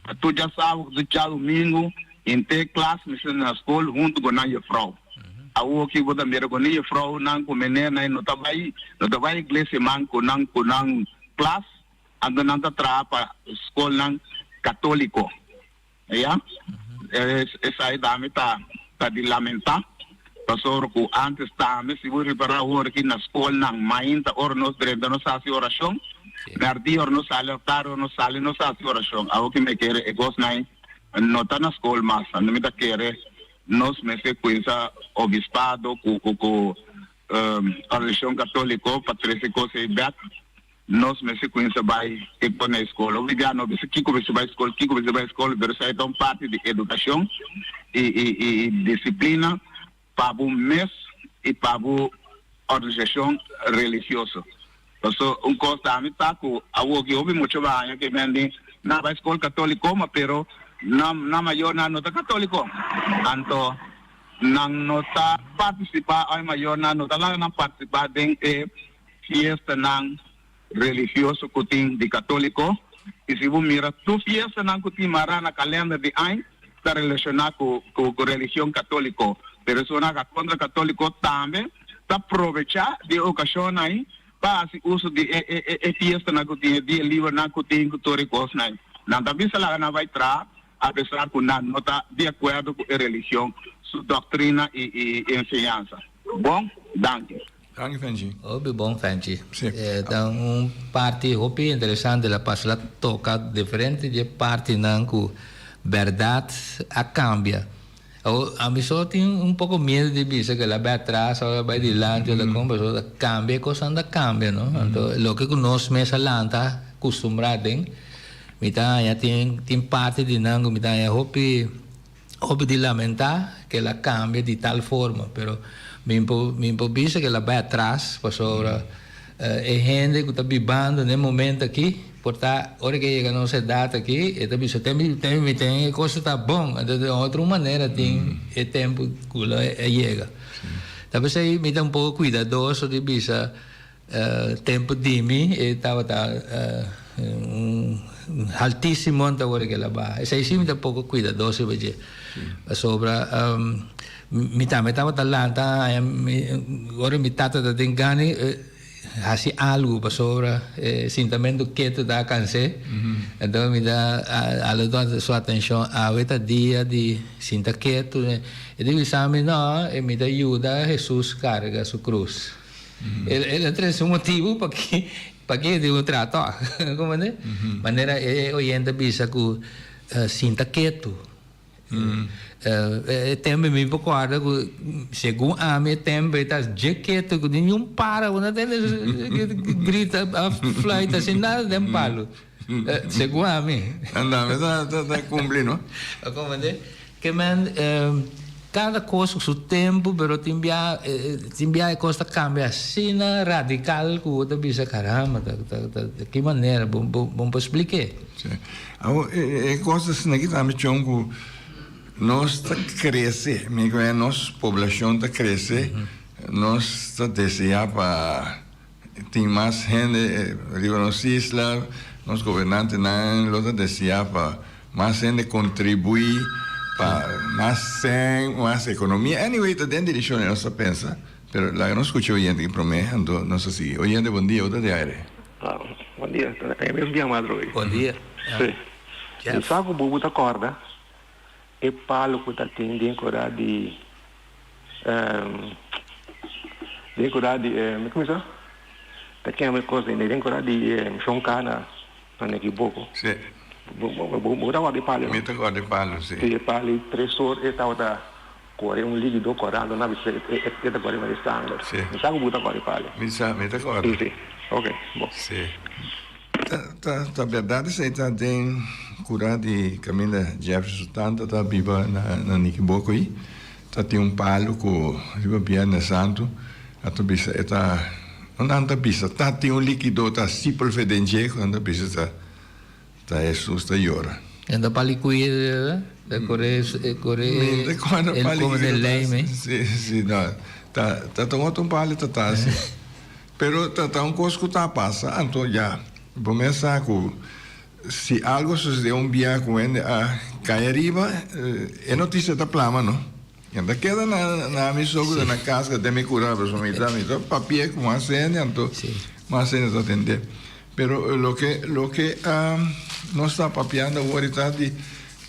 Pa tur djasabu ku tur djadumingu henter klas mester na skol huntu ku nan jefrou. Awoki bo ta mira ku ni jefrounan ku menernan no ta bai no ta bai iglesia man ku nan ku nan klas anto nan ta traha pa skolnan katoliko. Ya, esai tambe ta ta di lamentá, pasobra ku ántes tambe si bo ripará awor aki na skolnan mainta ora nos drenta nos hasi orashon. Mèrdi ora nos sali òf tardi ora nos sali nos ta hasi orashon. Awor ki mi kere e kosnan no ta na skol mas. Anto mi ta kere nos mester kuinsa obispado ku ku ku organisashon katoliko pa trese kos ei bèk. Nos mester kuinsa bai e kos na e skol. Hopi bia no bisa kiko mester bai skol, kiko mester bai skol, pero esei ta un parti di edukashon i i i disiplina pa bo mes i pa bo organisashon religioso. Paso un kos tambe ta ku awoki hopi mucha baña ke men di nan bai skol katoliko ma pero nan nan mayornan no ta katoliko. Anto nan no ta partisipa òf e mayornan no ta laga nan partisipa den e fiestanan religioso ku tin di katoliko i si bo mira tur fiestanan ku tin mará na kalender di añ ta relashoná ku ku religion katoliko. Pero esunnan ka kontra katoliko tambe ta probechá di e okashonnan ei pa hasi uso di e e e fiestanan ku tin, e dia libernan ku tin ku tur e kosnan ei. Nan ta bisa laga nan bai traha apesar ku nan no ta di akuerdo ku e religion su doktrina i i enseñansa. Bon, danki. Danki Fenchi. Hopi bon Fenchi. Si. E ta un parti hopi interesante la pasa la toca diferente dje partinan cu berdad a cambia. Awor ami so tin un poco miedo di bisa cu el a bay atras of el a bay dilanti of ta con pasobra ta cambia e cosnan ta cambia no. Anto loke cu nos mes a lanta custumbra den mi ta haña tin tin parti di nan cu mi ta haña hopi. Hopi di lamentá ku el a kambia di tal forma, pero mi por mi por bisa ku el a bai atras pasobra e hende ku ta bibando na e momento aki por ta ora ku e yega nos edat aki e ta bisa te mi te mi ten e kos ta bon, anto di otro manera tin e tempu ku lo a yega. Ta p'esei mi ta un poko kuidadoso di bisa. Tempu di mi e tabata un haltisimo anto awor ke la baha. Esei si mi ta poko kuidadoso riba dje. Pasobra mi tambe tabata lanta haña ora mi tata ta den gana hasi algu pasobra e sintamentu ketu ta kans'é. Anto mi ta hala su atenshon awe ta dia di sinta ketu. E di bisa mi no mi ta yuda Hesus karga su krus. El a trese un motibu paki paki e tin un trato, comprende? Manera e oyente a bisa ku sinta ketu. E tempu mi por korda ku segun ami e tempu e ta dje ketu ku ningun para ku no tende grita òf fluit asina nada den palu. Segun ami. Andame ta ta cumpli no. A comprende? Ke men cada cos cu su tempo pero tin bia tin bia e cos ta cambia asina radical cu bo ta bisa caramba ta ta ta di ki manera bo bo bo por spliké. Si. Awor e cos ta asina aki tambe chon cu nos ta crece mi cu nos poblacion ta crece nos ta desea pa Tin mas hende riba nos isla, nos gobernantenan lo ta deseá pa mas hende kontribuí pa mas sèn, mas ekonomia. Anyway, ta den direkshon e nos ta pensa, pero laga nos skucha oyente aki promé, anto nos ta sigui. Oyente, bon dia, bo ta di aire. Bon dia, ta e mes dia madre hoy. Bon dia. Sí. Mi sa ku bo bo ta kòrda e palo ku ta tin den kura di. Den kura di e, mi sa? Ta kema e kos den, den kura di e Shon Ka na na Nekiboko. Si. Bo bo ta wòrdu e palu no? Mi ta wòrdu e palu, si. Si, e palu i tres or e tabata kore un likido kòrando na bisa e ta kore mari sanger. Si. Mi sa ku bo ta kòrda e palu. Mi sa, mi ta kòrda. Si, si. Ok, bo. Si. Ta ta ta bèrdat esei ta den kura di kaminda Jeffrey su tanta ta biba na na Nikiboko ei. Ta tin un palu ku riba Biernes Santu a ta bisa e ta no nan ta bisa ta tin un likido ta sipelfe den dje ku nan ta bisa ta ta Hesus ta yora. E ta pali kui e ta kore e kore Mi ta kòrda el pali kome kiko den ta lijm. Si si no ta ta ta otro un pali ta ta asi pero ta ta un kos ku ta pasa anto ya bo mes sa ku Si algo sucede un bia cu hende a cay ariba, e noticia ta plama, no? E ta keda na na mi so cu ta na cas cu ta mi cura, pasobra mi ta mi ta papia cu mas hende, anto mas hende ta tende. Pero loke loke nos ta papiando awor ta di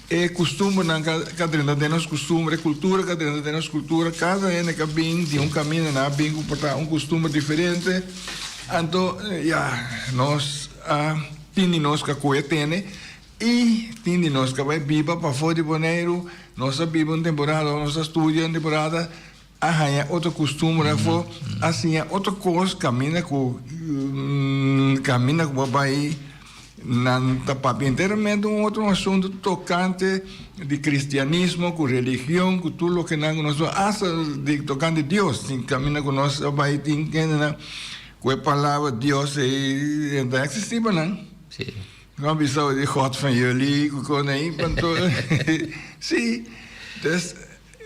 e custumbernan ca drenta den nos custumber, e cultura ca drenta den nos cultura, cada hende ca bin di un caminda nan a bin cu por ta un custumber diferente, anto ya nos. a tin di nos ku a kohe tene i tin di nos ku a bai biba pafó di Boneiru. Nos a biba un temporada òf nos a studia un temporada, a haña otro kustumber afó, a siña otro kos kaminda ku kaminda ku bo a bai nan ta papia enteramente un otro asuntu tokante di kristianismo ku religion ku tur loke nan ku nos asta di tokante Dios tin kaminda ku nos a bai tin kendenan ku e palabra Dios ei no ta eksistí pa nan. Nan a bisa di God van jullie ku kon ei panto si dus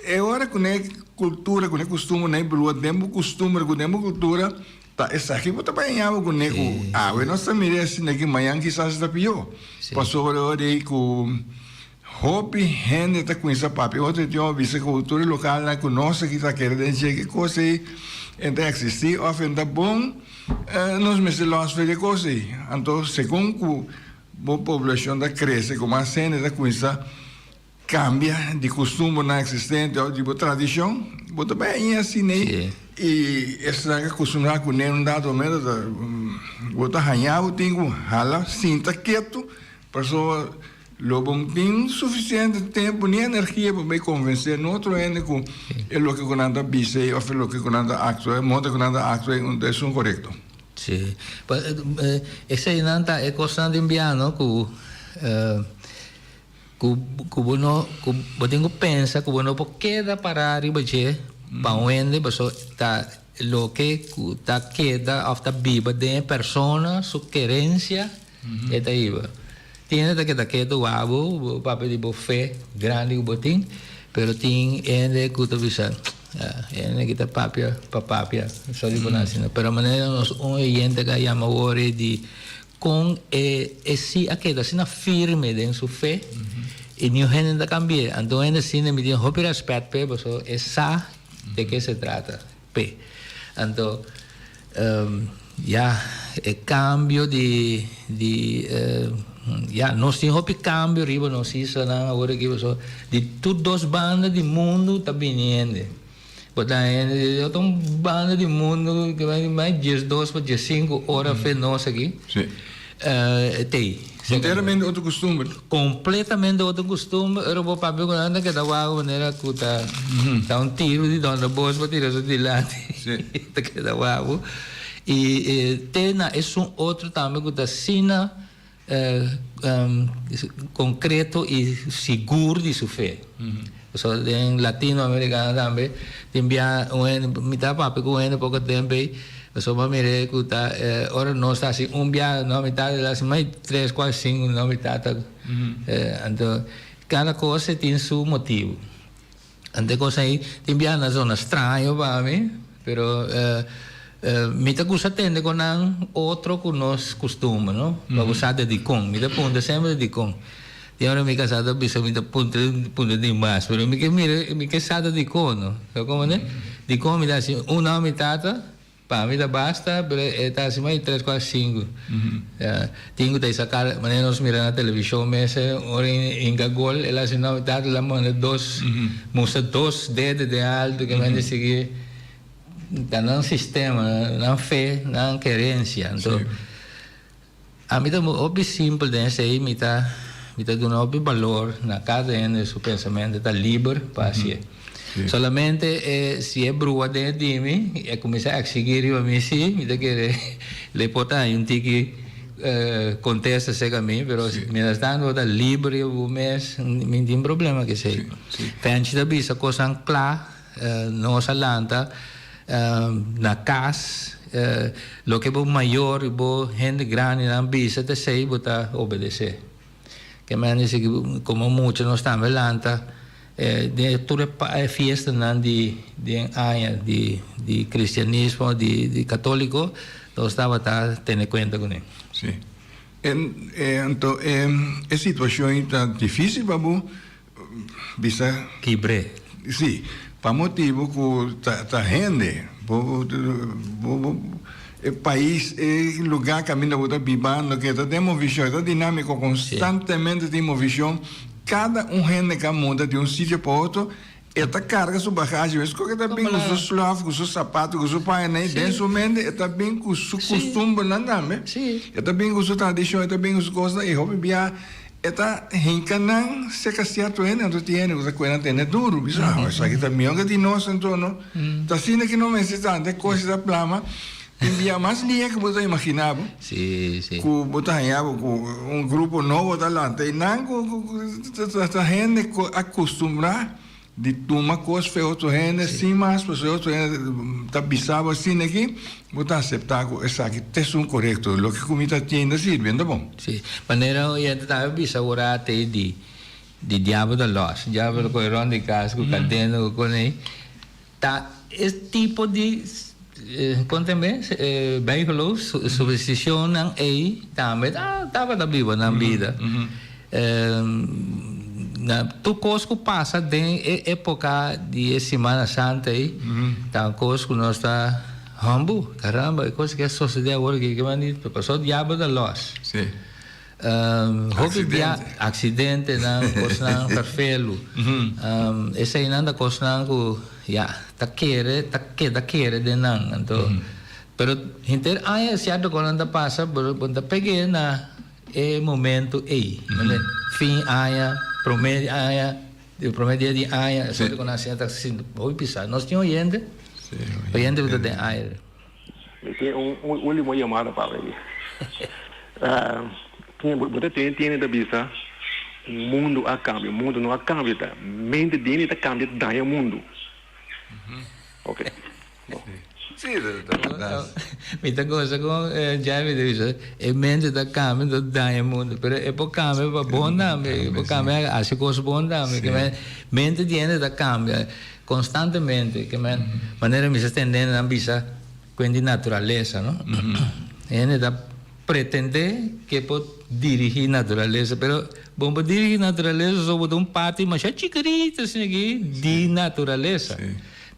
E ora ku ne kultura, ku ne kustumber na e brua den bo kustumber ku den bo kultura, ta esaki bo ta bai haña bo kuné ku awe nos ta mira asina aki, mañan kisas ta pió. Pasobra e ora ei ku hopi hende ta kuminsá papia otro idioma, bisa ku tur e lokalnan ku nos aki ta kere den dje, ki kos ei e ta eksistí òf e ta bon, nos mester lòs for di e kos ei. Anto segun ku bo poblashon ta krese, ku mas hende ta kuminsá Cambia di custumbernan existente of di bo tradicion, bo ta bay aña asina ei y esnan a custumbra cu ne un dado momento ta bo ta haña bo tin cu hala sinta ketu pasobra lo bo tin suficiente tempo ni energia pa bay convence un otro hende cu e loke cu nan ta bisa ei of e loke cu nan ta actua e modo cu nan ta actua ei ta esun corecto. Sí. Eseinan ta e cosnan di biano cu. Ku ku bo no ku bo tin ku pensa ku bo no por keda pará riba dje pa un hende paso ta loke ku ta keda òf ta biba den e persona su kerensia e ta hiba. Tin hende ta keda ketu wak bo, bo papia di bo fe grandi ku bo tin, pero tin hende ku ta bisa e hende aki ta papia pa papia, sorry pa nan asina, pero manera nos un oyente ka yama awor e di Kon e e si a keda asina firme den su fe i niun hende no ta kambi'é. Anto un hende asina mi tin hopi rèspèt p'e pasobra e sa de ke se trata p'e. Anto ya e kambio di di ya nos tin hopi kambio riba nos islanan awor aki pasobra di tur dos banda di mundu ta bini hende. Bo ta hende di otro banda di mundo ku bai bai diesdos pa diesinku ora fe nos aki. Sí. Tei. Enteramente otro kustumber. Kompletamente otro kustumber. Ora bo papia ku nan ta keda wak manera ku ta ta un tiru di dònderbos bo tira su dilanti. Sí. Ta keda wak bo. I te na esun otro tambe ku ta asina Concreto y sigur di su fe. Pasobra den Latino Americano tambe tin bia un hende, mi ta papia cu un hende poco tempo ey, pasobra mi mira cu ta ora nos ta haci un bia no mi tata ta haci mai tres, cuatro, cinco no mi tata. Anto cada cos tin su motibo. Ante cos ey tin bia na zona straño pa mi, pero mi ta gusta tende con nan otro cu nos custumber, no? Pa bo sa de dicon. Mi ta puntra semper de dicon. Tin ora mi casa ta bisa mi ta puntra puntra di mas, pero mi ke mira mi ke sa de dicon, no? Sa como ne? Dicon mi ta haci un aña mi tata. Pa mi ta basta, pero e ta hasi mas di tres, kuater, sinku. Tin ku ta hisa kara, manera nos mira na televishon mes, ora e hinka gol, el hasi no, tata el a manda dos, mustra dos dedo den alto, ke men ta sigui, ta nan sistema, nan fe, nan kerensia. Anto, ami ta hopi simpel den esei, mi ta mi ta duna hopi balor na kada hende su pensamentu, ta liber pa hasié. Solamente e si e brua den di mi, e kuminsá eksigí riba mi sí, mi ta kere le por ta haña un tiki kontesta serka mi, pero mientras tanto bo ta liber riba bo mes, mi no tin problema ku esei. Fenchi ta bisa kosnan kla. Nos a lanta na kas, loke bo mayor i bo hende grandinan bisa ta esei bo ta obedesé. Ke men di si komo mucha nos tambe lanta den tur e fiestanan di den aña di di kristianismo di katoliko nos tabata tene kuenta kuné. Sí. Anto e situashon ta difísil pa bo Bisa. Kibr'é. Sí, pa motibu ku ta ta hende. Bo bo bo e pais, e lugá kaminda bo ta bibando ke ta den movishon, e ta dinámiko, konstantemente tin movishon. Kada un hende ka muda di un sitio pa otro. E ta karga su bagashi mes ku e ta bin ku su slòf, ku su sapatu, ku su pañanan i den su mente e ta bin ku su kustumbernan tambe. E ta bin ku su tradishon, e ta bin ku su kosnan i hopi bia e ta hinka nan serka sierto hende, anto tin hende ku ta kue nan tene duru, bisa ah esaki ta mihó ke di nos anto no. Ta asina ki no mester ta, anto e kos ta plama tin bia mas lia ku bo ta imaginá bo ku bo ta haña bo ku un grupo nobo ta lanta i nan ku ta hende ku a kustumbrá di tuma kos fe otro hende sin mas pasobra otro hende ta bisa bo asina aki bo ta aseptá ku esaki ta esun korekto loke ku mi ta tin ta sirbi ta bon. Sí, manera oyente tambe bisa ora te di di diabel ta lòs, diabel ta kohe rònt di kas ku kadena ku konei. Ta e tipo di kon ta mes bijgeloof, supersticionnan ei tambe tabata biba nan bida. Na tur kos ku pasa den e epoka di e Simana Santa ei ta kos ku nos ta humbu, caramba e kos ke a sosode awor aki ke mandi pasobra diabel ta los. Hopi bia aksidentenan, kosnan ferfelu. Eseinan ta kosnan ku ya ta kere, ta keda kere den nan. Anto, pero henter aña sierto kosnan ta pasa, pero bo ta peg'é na e momento ei. Fin aña, promé aña, di promé dia di aña, esei ku nan asina ta sinti hopi pisá. Nos tin oyente, oyente ku ta den aire. Mi tin un ultimo yamada pa mi. Bo ta tene tene ta bisa mundu a cambia, mundu no a cambia, ta mente di hende ta cambia daña mundu. Ok. Bo. Sí, ta berdad. Mi ta goza con Jaime ta bisa e mente ta cambia ta daña mundu, pero e por cambia pa bon tambe, e por cambia haci cos bon tambe. Mente di hende ta cambia. Constantemente, ke men manera mi sa tende nan bisa kuen di naturalesa, no? Hende ta pretende ke por dirigi naturalesa, pero bo por dirigi naturalesa so bo ta un parti masha chikrito asina aki di naturalesa.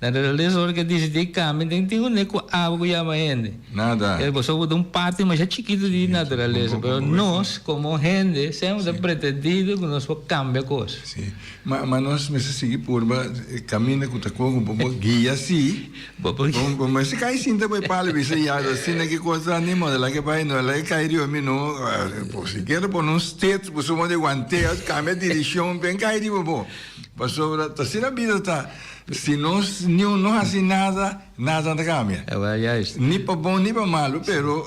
Naturalesa ora ke disidí kambia tin tin un ku abo ku yama hende. Nada. Bo so bo ta un parti masha chikito di naturalesa, pero nos komo hende semper ta pretendido ku nos por kambia kos. Ma ma nos mester sigui purba e caminda cu ta coge bo por guia si. Bo por guia. Bo mester cay sinta bo e palo y bisa ya asina ki cos ta ni modo laga bay no laga cay riba mi no por sikiera pone un stet bo su modo guantea cambia direccion ben cay riba bo pasobra ta asina bida ta si nos niun no haci nada nada ta cambia ni pa bon ni pa malo pero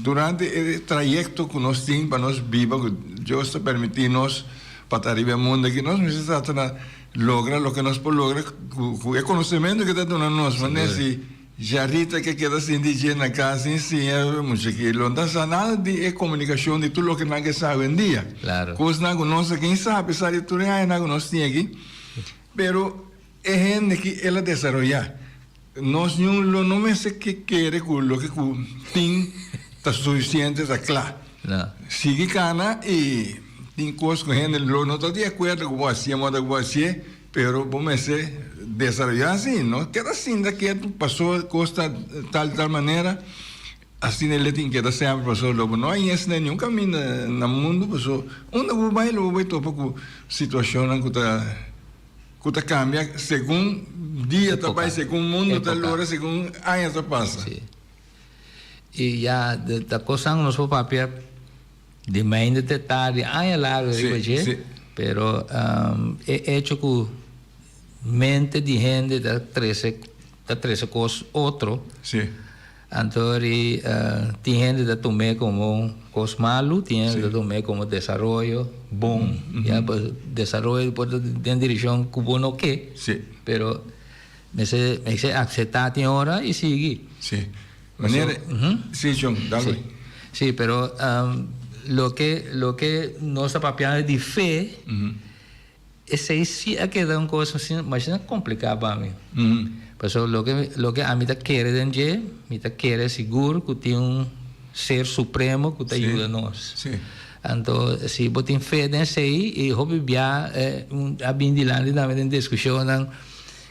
durante e trayecto cu nos tin pa nos biba cu Dios ta permiti nos pa ta riba e mundo aki nos mester trata na logra loke nos por logra cu e conocemento cu ta duna nos manera si Jarita ke keda sinti dje na cas sin siña mucha ki lo no ta sa nada di e comunicacion di tur loke nan ke sa awendia cosnan cu nos aki sa apesar di tur e añanan cu nos tin aki pero E hende ki el a desaroyá. Nos niun lo no mester ke kere ku loke ku tin ta sufisiente, ta kla. Sigui kana i tin kos ku hende lo no ta di akuerdo ku bo hasié moda ku bo hasié, pero bo mester desaroyá así. No keda sinta ketu pasó kos ta tal di tal manera, asina el tin keda semper pasó lo bo no haña esei niun kaminda na mundu pasó unda ku bo bai lo bo bai topa ku situashonnan ku ta. Ku ta kambia segun dia ta bai, segun mundu ta lora, segun aña ta pasa. Sí. I ya ta kosnan ku nos por papia di mainta te tardi, aña largu riba dje, pero e echo ku mente di hende ta trese ta trese kos otro. Sí. Anto ri tin hende ta tum'é komo kos malu, tin hende ta tum'é komo desaroyo bon. Ya, pues desaroyo por ta den direkshon ku bo no ke, pero mester mester akseptá tin ora i sigui. Sí. Manera, sí, John, dale. Sí, sí, pero loke loke nos ta papiando di fe, Esei si a keda un kos asina mashina kompliká pa mi. Pasobra loke loke ami ta kere den dje, mi ta kere sigur ku tin un ser supremo ku ta yuda nos. Anto si bo tin fe den esei i hopi bia a bin dilanti tambe den diskushonnan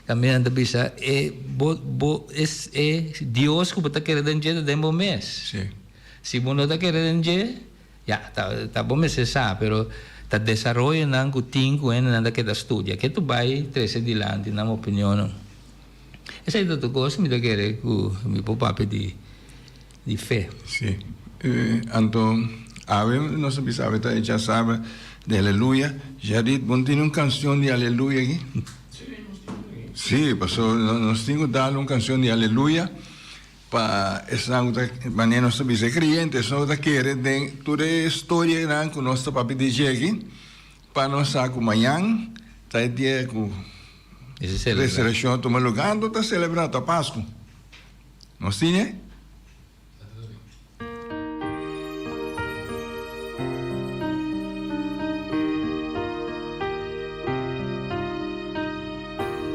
kaminda nan ta bisa e bo bo e Dios ku bo ta kere den dje ta den bo mes. Si bo no ta kere den dje. Ya, ta ta bo mester sa, pero Ta desaroyonan ku tin ku hendenan ta keda studia ke tu bai trese dilanti nan opinionnan. Esei ta tur kos mi ta kere ku mi por papia di di fe. Si. Anto awe nos a bisa awe ta e djasabra di aleluya. Jarit bo no tene un kanshon di aleluya aki? Si, pasobra nos tin ku dal un kanshon di aleluya pa esnan ku ta manera nos ta bisa e kreyente, esnan ku ta kere den tur e storianan ku nos ta papia di dje aki, pa nos sa ku mañan ta e dia ku resurekshon a tuma lugá, anto ta selebrá, ta Pasku. Nos tin e?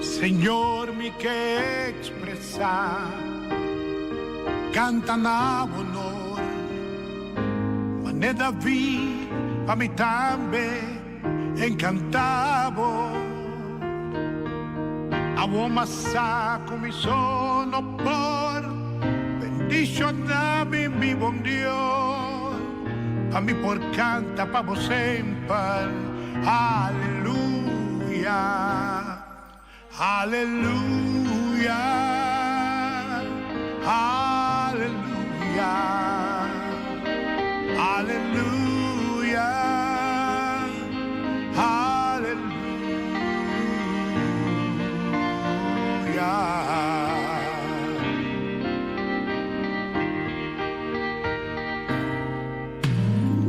Señor mi ke expresa Canta na bo honor Mane David pa mi tambe Encanta bo Awor m'a sa cu mi so no por Bendiciona mi, mi bon Dios Pa mi por canta pa bo semper Aleluya Aleluya Aleluya Aleluya Aleluya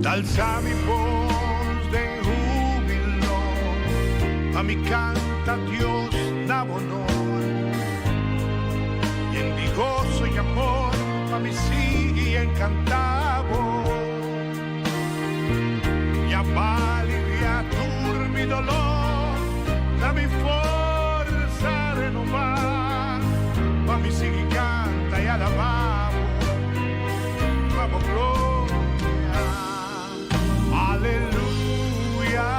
Alsa mi bos den hubilo, pa mi canta Dios na bo honor. Yen di goso y amor, pa mi sigui encanta bo. Ya pa alivia tur mi dolor, da mi forsa renova, pa mi sigui canta y alaba bo. Pa bo gloria. Aleluya,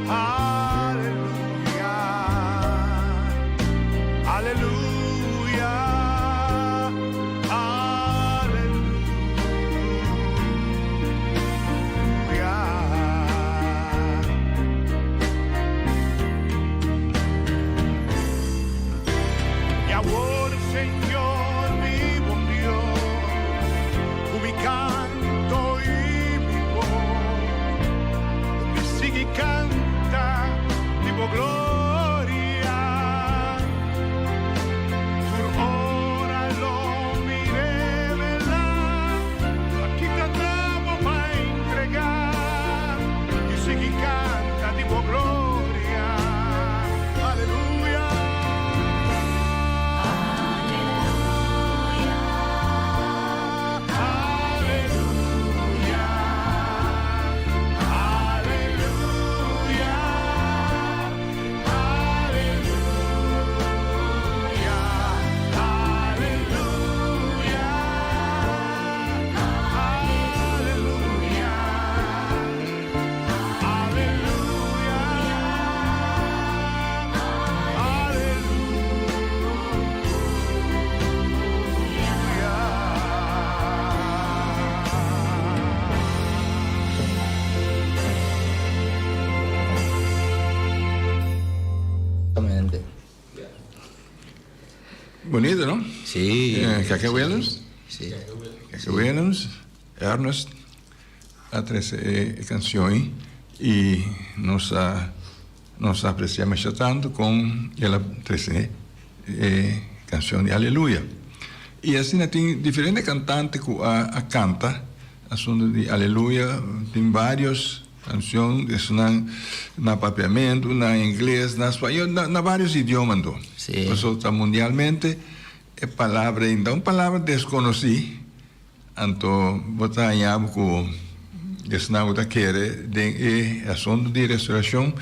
aleluya, aleluya, aleluya. Y awor, Señor, mi bon Dios, cu mi canto y mi voz, mi sigui canta di bo gloria. Tur ora lo mi revela, pakita ta bo pa entrega, y sigui canta di bo gloria. Aleluya. Bonito, no? Sí. Eh, Keke Williams? Sí. Keke Williams, Ernest a trece e canción y nos a Nos a aprecia masha tanto con el a trece e cancion di Aleluya. Y asina tin diferente cantante cu a a canta asunto di Aleluya. Tin varios cancion esnan na papiamento, na ingles, na spañol, na na varios idioma anto. Sí. Pasobra ta mundialmente e palabra ainda un palabra desconoci. Anto bo ta haña bo ku esnan ku ta kere den e asuntu di restorashon,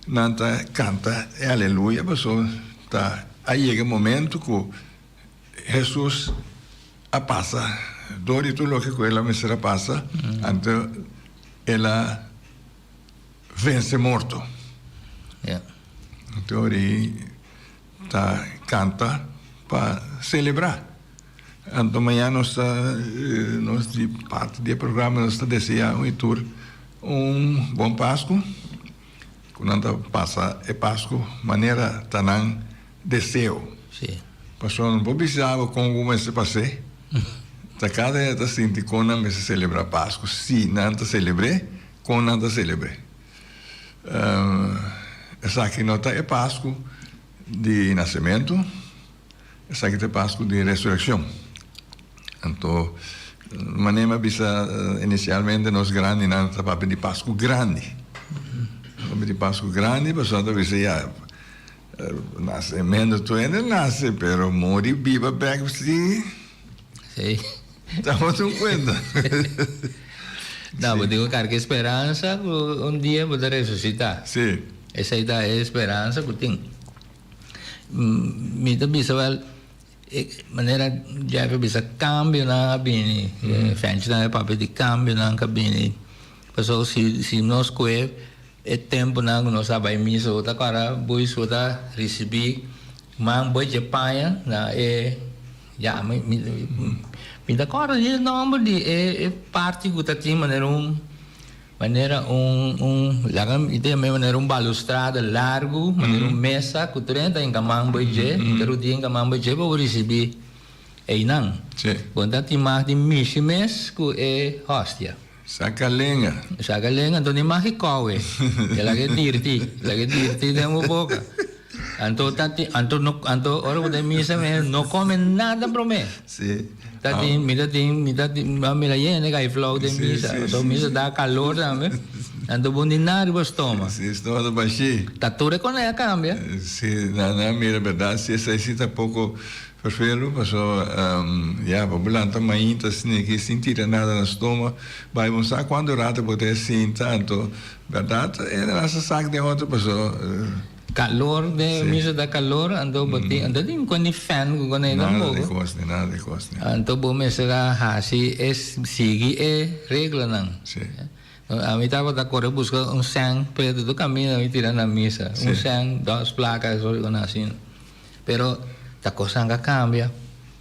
nan ta kanta e aleluya pasobra ta a yega e momentu ku Hesus a pasa dor di tur loke ku el a mester a pasa, anto el a vense morto. Anto ori ta kanta pa selebrá. Anto mañana nos ta, nos di parti di e programa nos ta desea un y tur. un bon Pasku, ku nan ta pasa e Pasku manera ta nan deseo. Sí. Pasobra no por bisa bo kon bo mester pas'é. Ta kada hende ta sinti kon nan mester selebrá Pasku, si nan ta selebr'é, kon nan ta selebr'é. Esaki no ta e Pasku di nasementu, esaki ta e Pasku di resurekshon. Anto, manera mi a bisa inisialmente, nos grandinan ta papia di Pasku Grandi. Papia di Pasku Grandi pasobra nan ta bisa ya, nasementu tur hende nase, pero muri biba bek si. Sí. Ta otro un cuento. No, bo tin cu carga e speransa cu un dia bo ta resucita. Sí. Esey ta e speransa cu tin. Mi ta bisa wel, e manera Jeff a bisa cambionan a bini, Fenchi tambe a papia di cambionan cu a bini. Pasobra si si nos coge e temponan cu nos a bay misa bo ta cora boys bo ta ricibi man boy dje paña na e Ya, mi, mi, mi ta kòrda di e nòmber di e, e parti ku ta tin manera un, manera un, un, laga mi ta yam'é manera un balustrada largu, manera un mesa ku tur hende ta hinka man bai dje, hinka rudia hinka man bai dje pa bo risibí einan. Sí. Bo ta tin mag di mishi mes ku e hòstia. Saka lenga. Saka lenga, anto ni mag di kòwe. E laga e dirti, laga e dirti den bo boka. Anto ta tin, anto no, anto ora bo ta misa me no come nada prome. Sí. Ta tin, mi ta tin, mi ta tin, a mira yende kai flou den misa. Sí, sí, So sí. misa da calor tambe. Anto bo ni nada riba stoma. Sí, stoma ta bashí. Ta tur e kone a cambia. Sí, na na mira berdad si esei si ta poko ferfelu paso ya pa bo lanta mainta asina sin tira nada na stoma bai bo sa cuanto rato bo ta e sinta anto berdad e na sa sak den otro paso. Calor den Sí. misa da calor anto bo tin anto tin con di fan cu con ei Nada di tampoco. cos ni nada di cos ni. Anto bo mester a haci e sigui e reglanan. Sí. Ami tabata core busca un cen preto tur caminda mi tira na misa. Sí. Un cen, dos placa eso con asina. Pero ta cosnan ca cambia.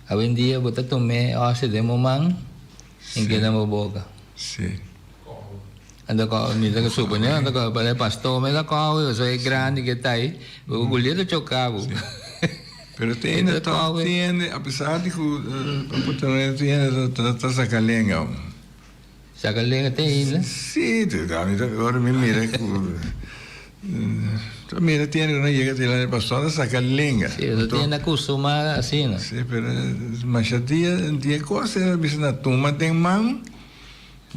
Awendia bo ta tuma e osi den bo man y Sí. keda den bo boca. Sí. Anto ko mi ta supone anto ko pa e pastor mi ta kowe pasobra e grandi ke ta ei bo gulia ta choka bo. Pero te hende tòg tin hende apesar di ku te hende ta saka lenga. Saka lenga te ainda? Si, ami ta ora mi mira ku ta mira tin hende ku no yega dilanti di pastor ta saka lenga. Si, ta tin hende akustuma asina. Si, pero masha dia di e kos e bisa na tuma den man.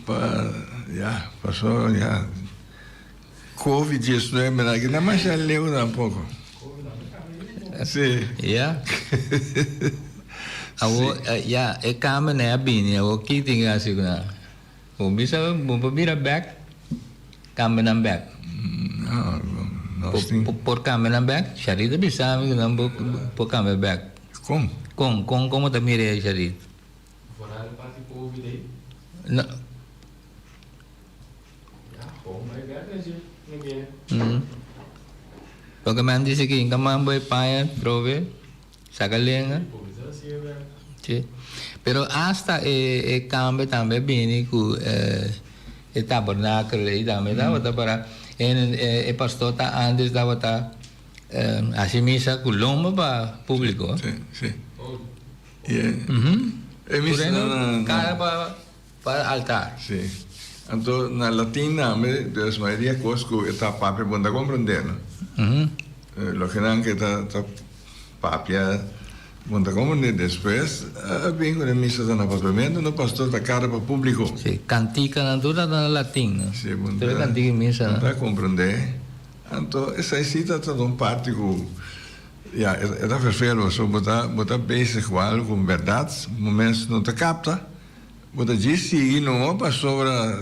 Pa ya paso ya covid 19 mira aki na masha leu tampoco. Si. Ya. Awo ya e cambio nan a bini awo ki tin ki hasi ku nan? Bo bisa bo por bira bek cambia nan bek. No, nos tin. Por cambia nan bek? Sharit a bisa mi ku nan por cambia bek. Kon? Kon kon komo ta mira e Sharit? Vooral e parti covid ei. No. Ya, gewoon bai bek na dje, na gene. Mm. Loke mi a dici ki inka man bo e paña trobe, saka lenga. Si. Pero hasta e e cambio tambe a bini cu e tabernakel ei tambe tabata para e e pastor ta antes tabata haci misa cu lomba pa publico. Si, si. E misa na. Cara pa pa altar. Si. Anto na latin tambe dus mayoria kos ku e ta papia bo no ta komprendé no. Loke nan ke ta ta papia bo no ta komprendé. Despues a bin ku e misa ta na papiamentu no pastor ta cara pa publiko. Si, kantikanan tur ta na latin no. Si, bo no Tur e kantika i misa ta komprendé. Anto esei si ta ta un parti ku. Ya, e ta verveel so bo ta bo ta bezig ku algu ku bèrdat bo mes no ta kapta, bo ta djis sigui no pasobra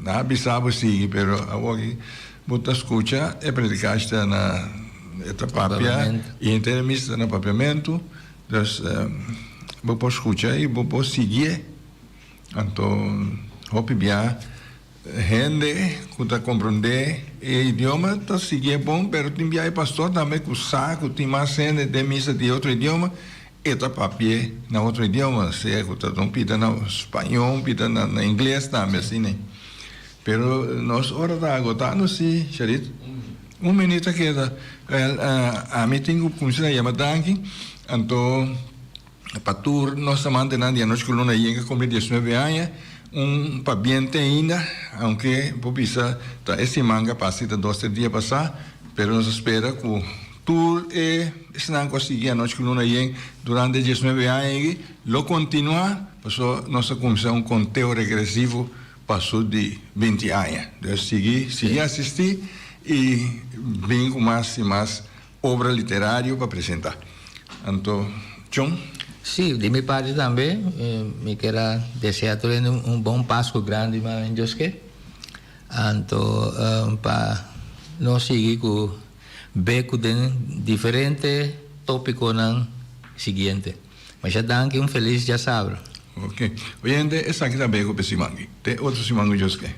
nan a bisa bo sigui pero awoki bo ta skucha e predikashi ta na e ta papia i henter e misa ta na papiamentu dus bo por skucha i bo por siguié anto hopi bia. Hende ku ta komprondé e idioma ta siguié bon, pero tin bia e pastor tambe ku sa ku tin mas hende den misa di otro idioma, e ta papi'é na otro idioma, sea ku ta un pida na spañó, un pida na ingles tambe asina. Pero nos ora ta agotando si, Sharit. Un minuut a keda. Wel, ami tin ku kuminsá yama danki. Anto pa tur nos amantenan di Anochi ku Luna Yen ku a kumpli diesnuebe aña, un pabien te ainda, aunke bo bisa ta e siman ku a pasa i ta dos tres dia pasá, pero nos a spera ku tur e esnan ku a sigui Anochi ku Luna Yen durante e diesnuebe aña aki lo kontinuá, pasobra nos a kuminsá un konteo regresivo Paso di binti aña. Dus sigui sigui asisti y bin cu mas y mas obra literario pa presenta. Anto Chon? Sí, di mi parti tambe mi kier a desea tur hende un bon Pascu grandi ma en Dios ke. Anto pa nos sigui cu be cu den diferente topiconan siguiente. Masha danki, un felis djasabra. Ok. Oyente, esaki ta bego p'e siman aki. Te otro siman ku Dios ke.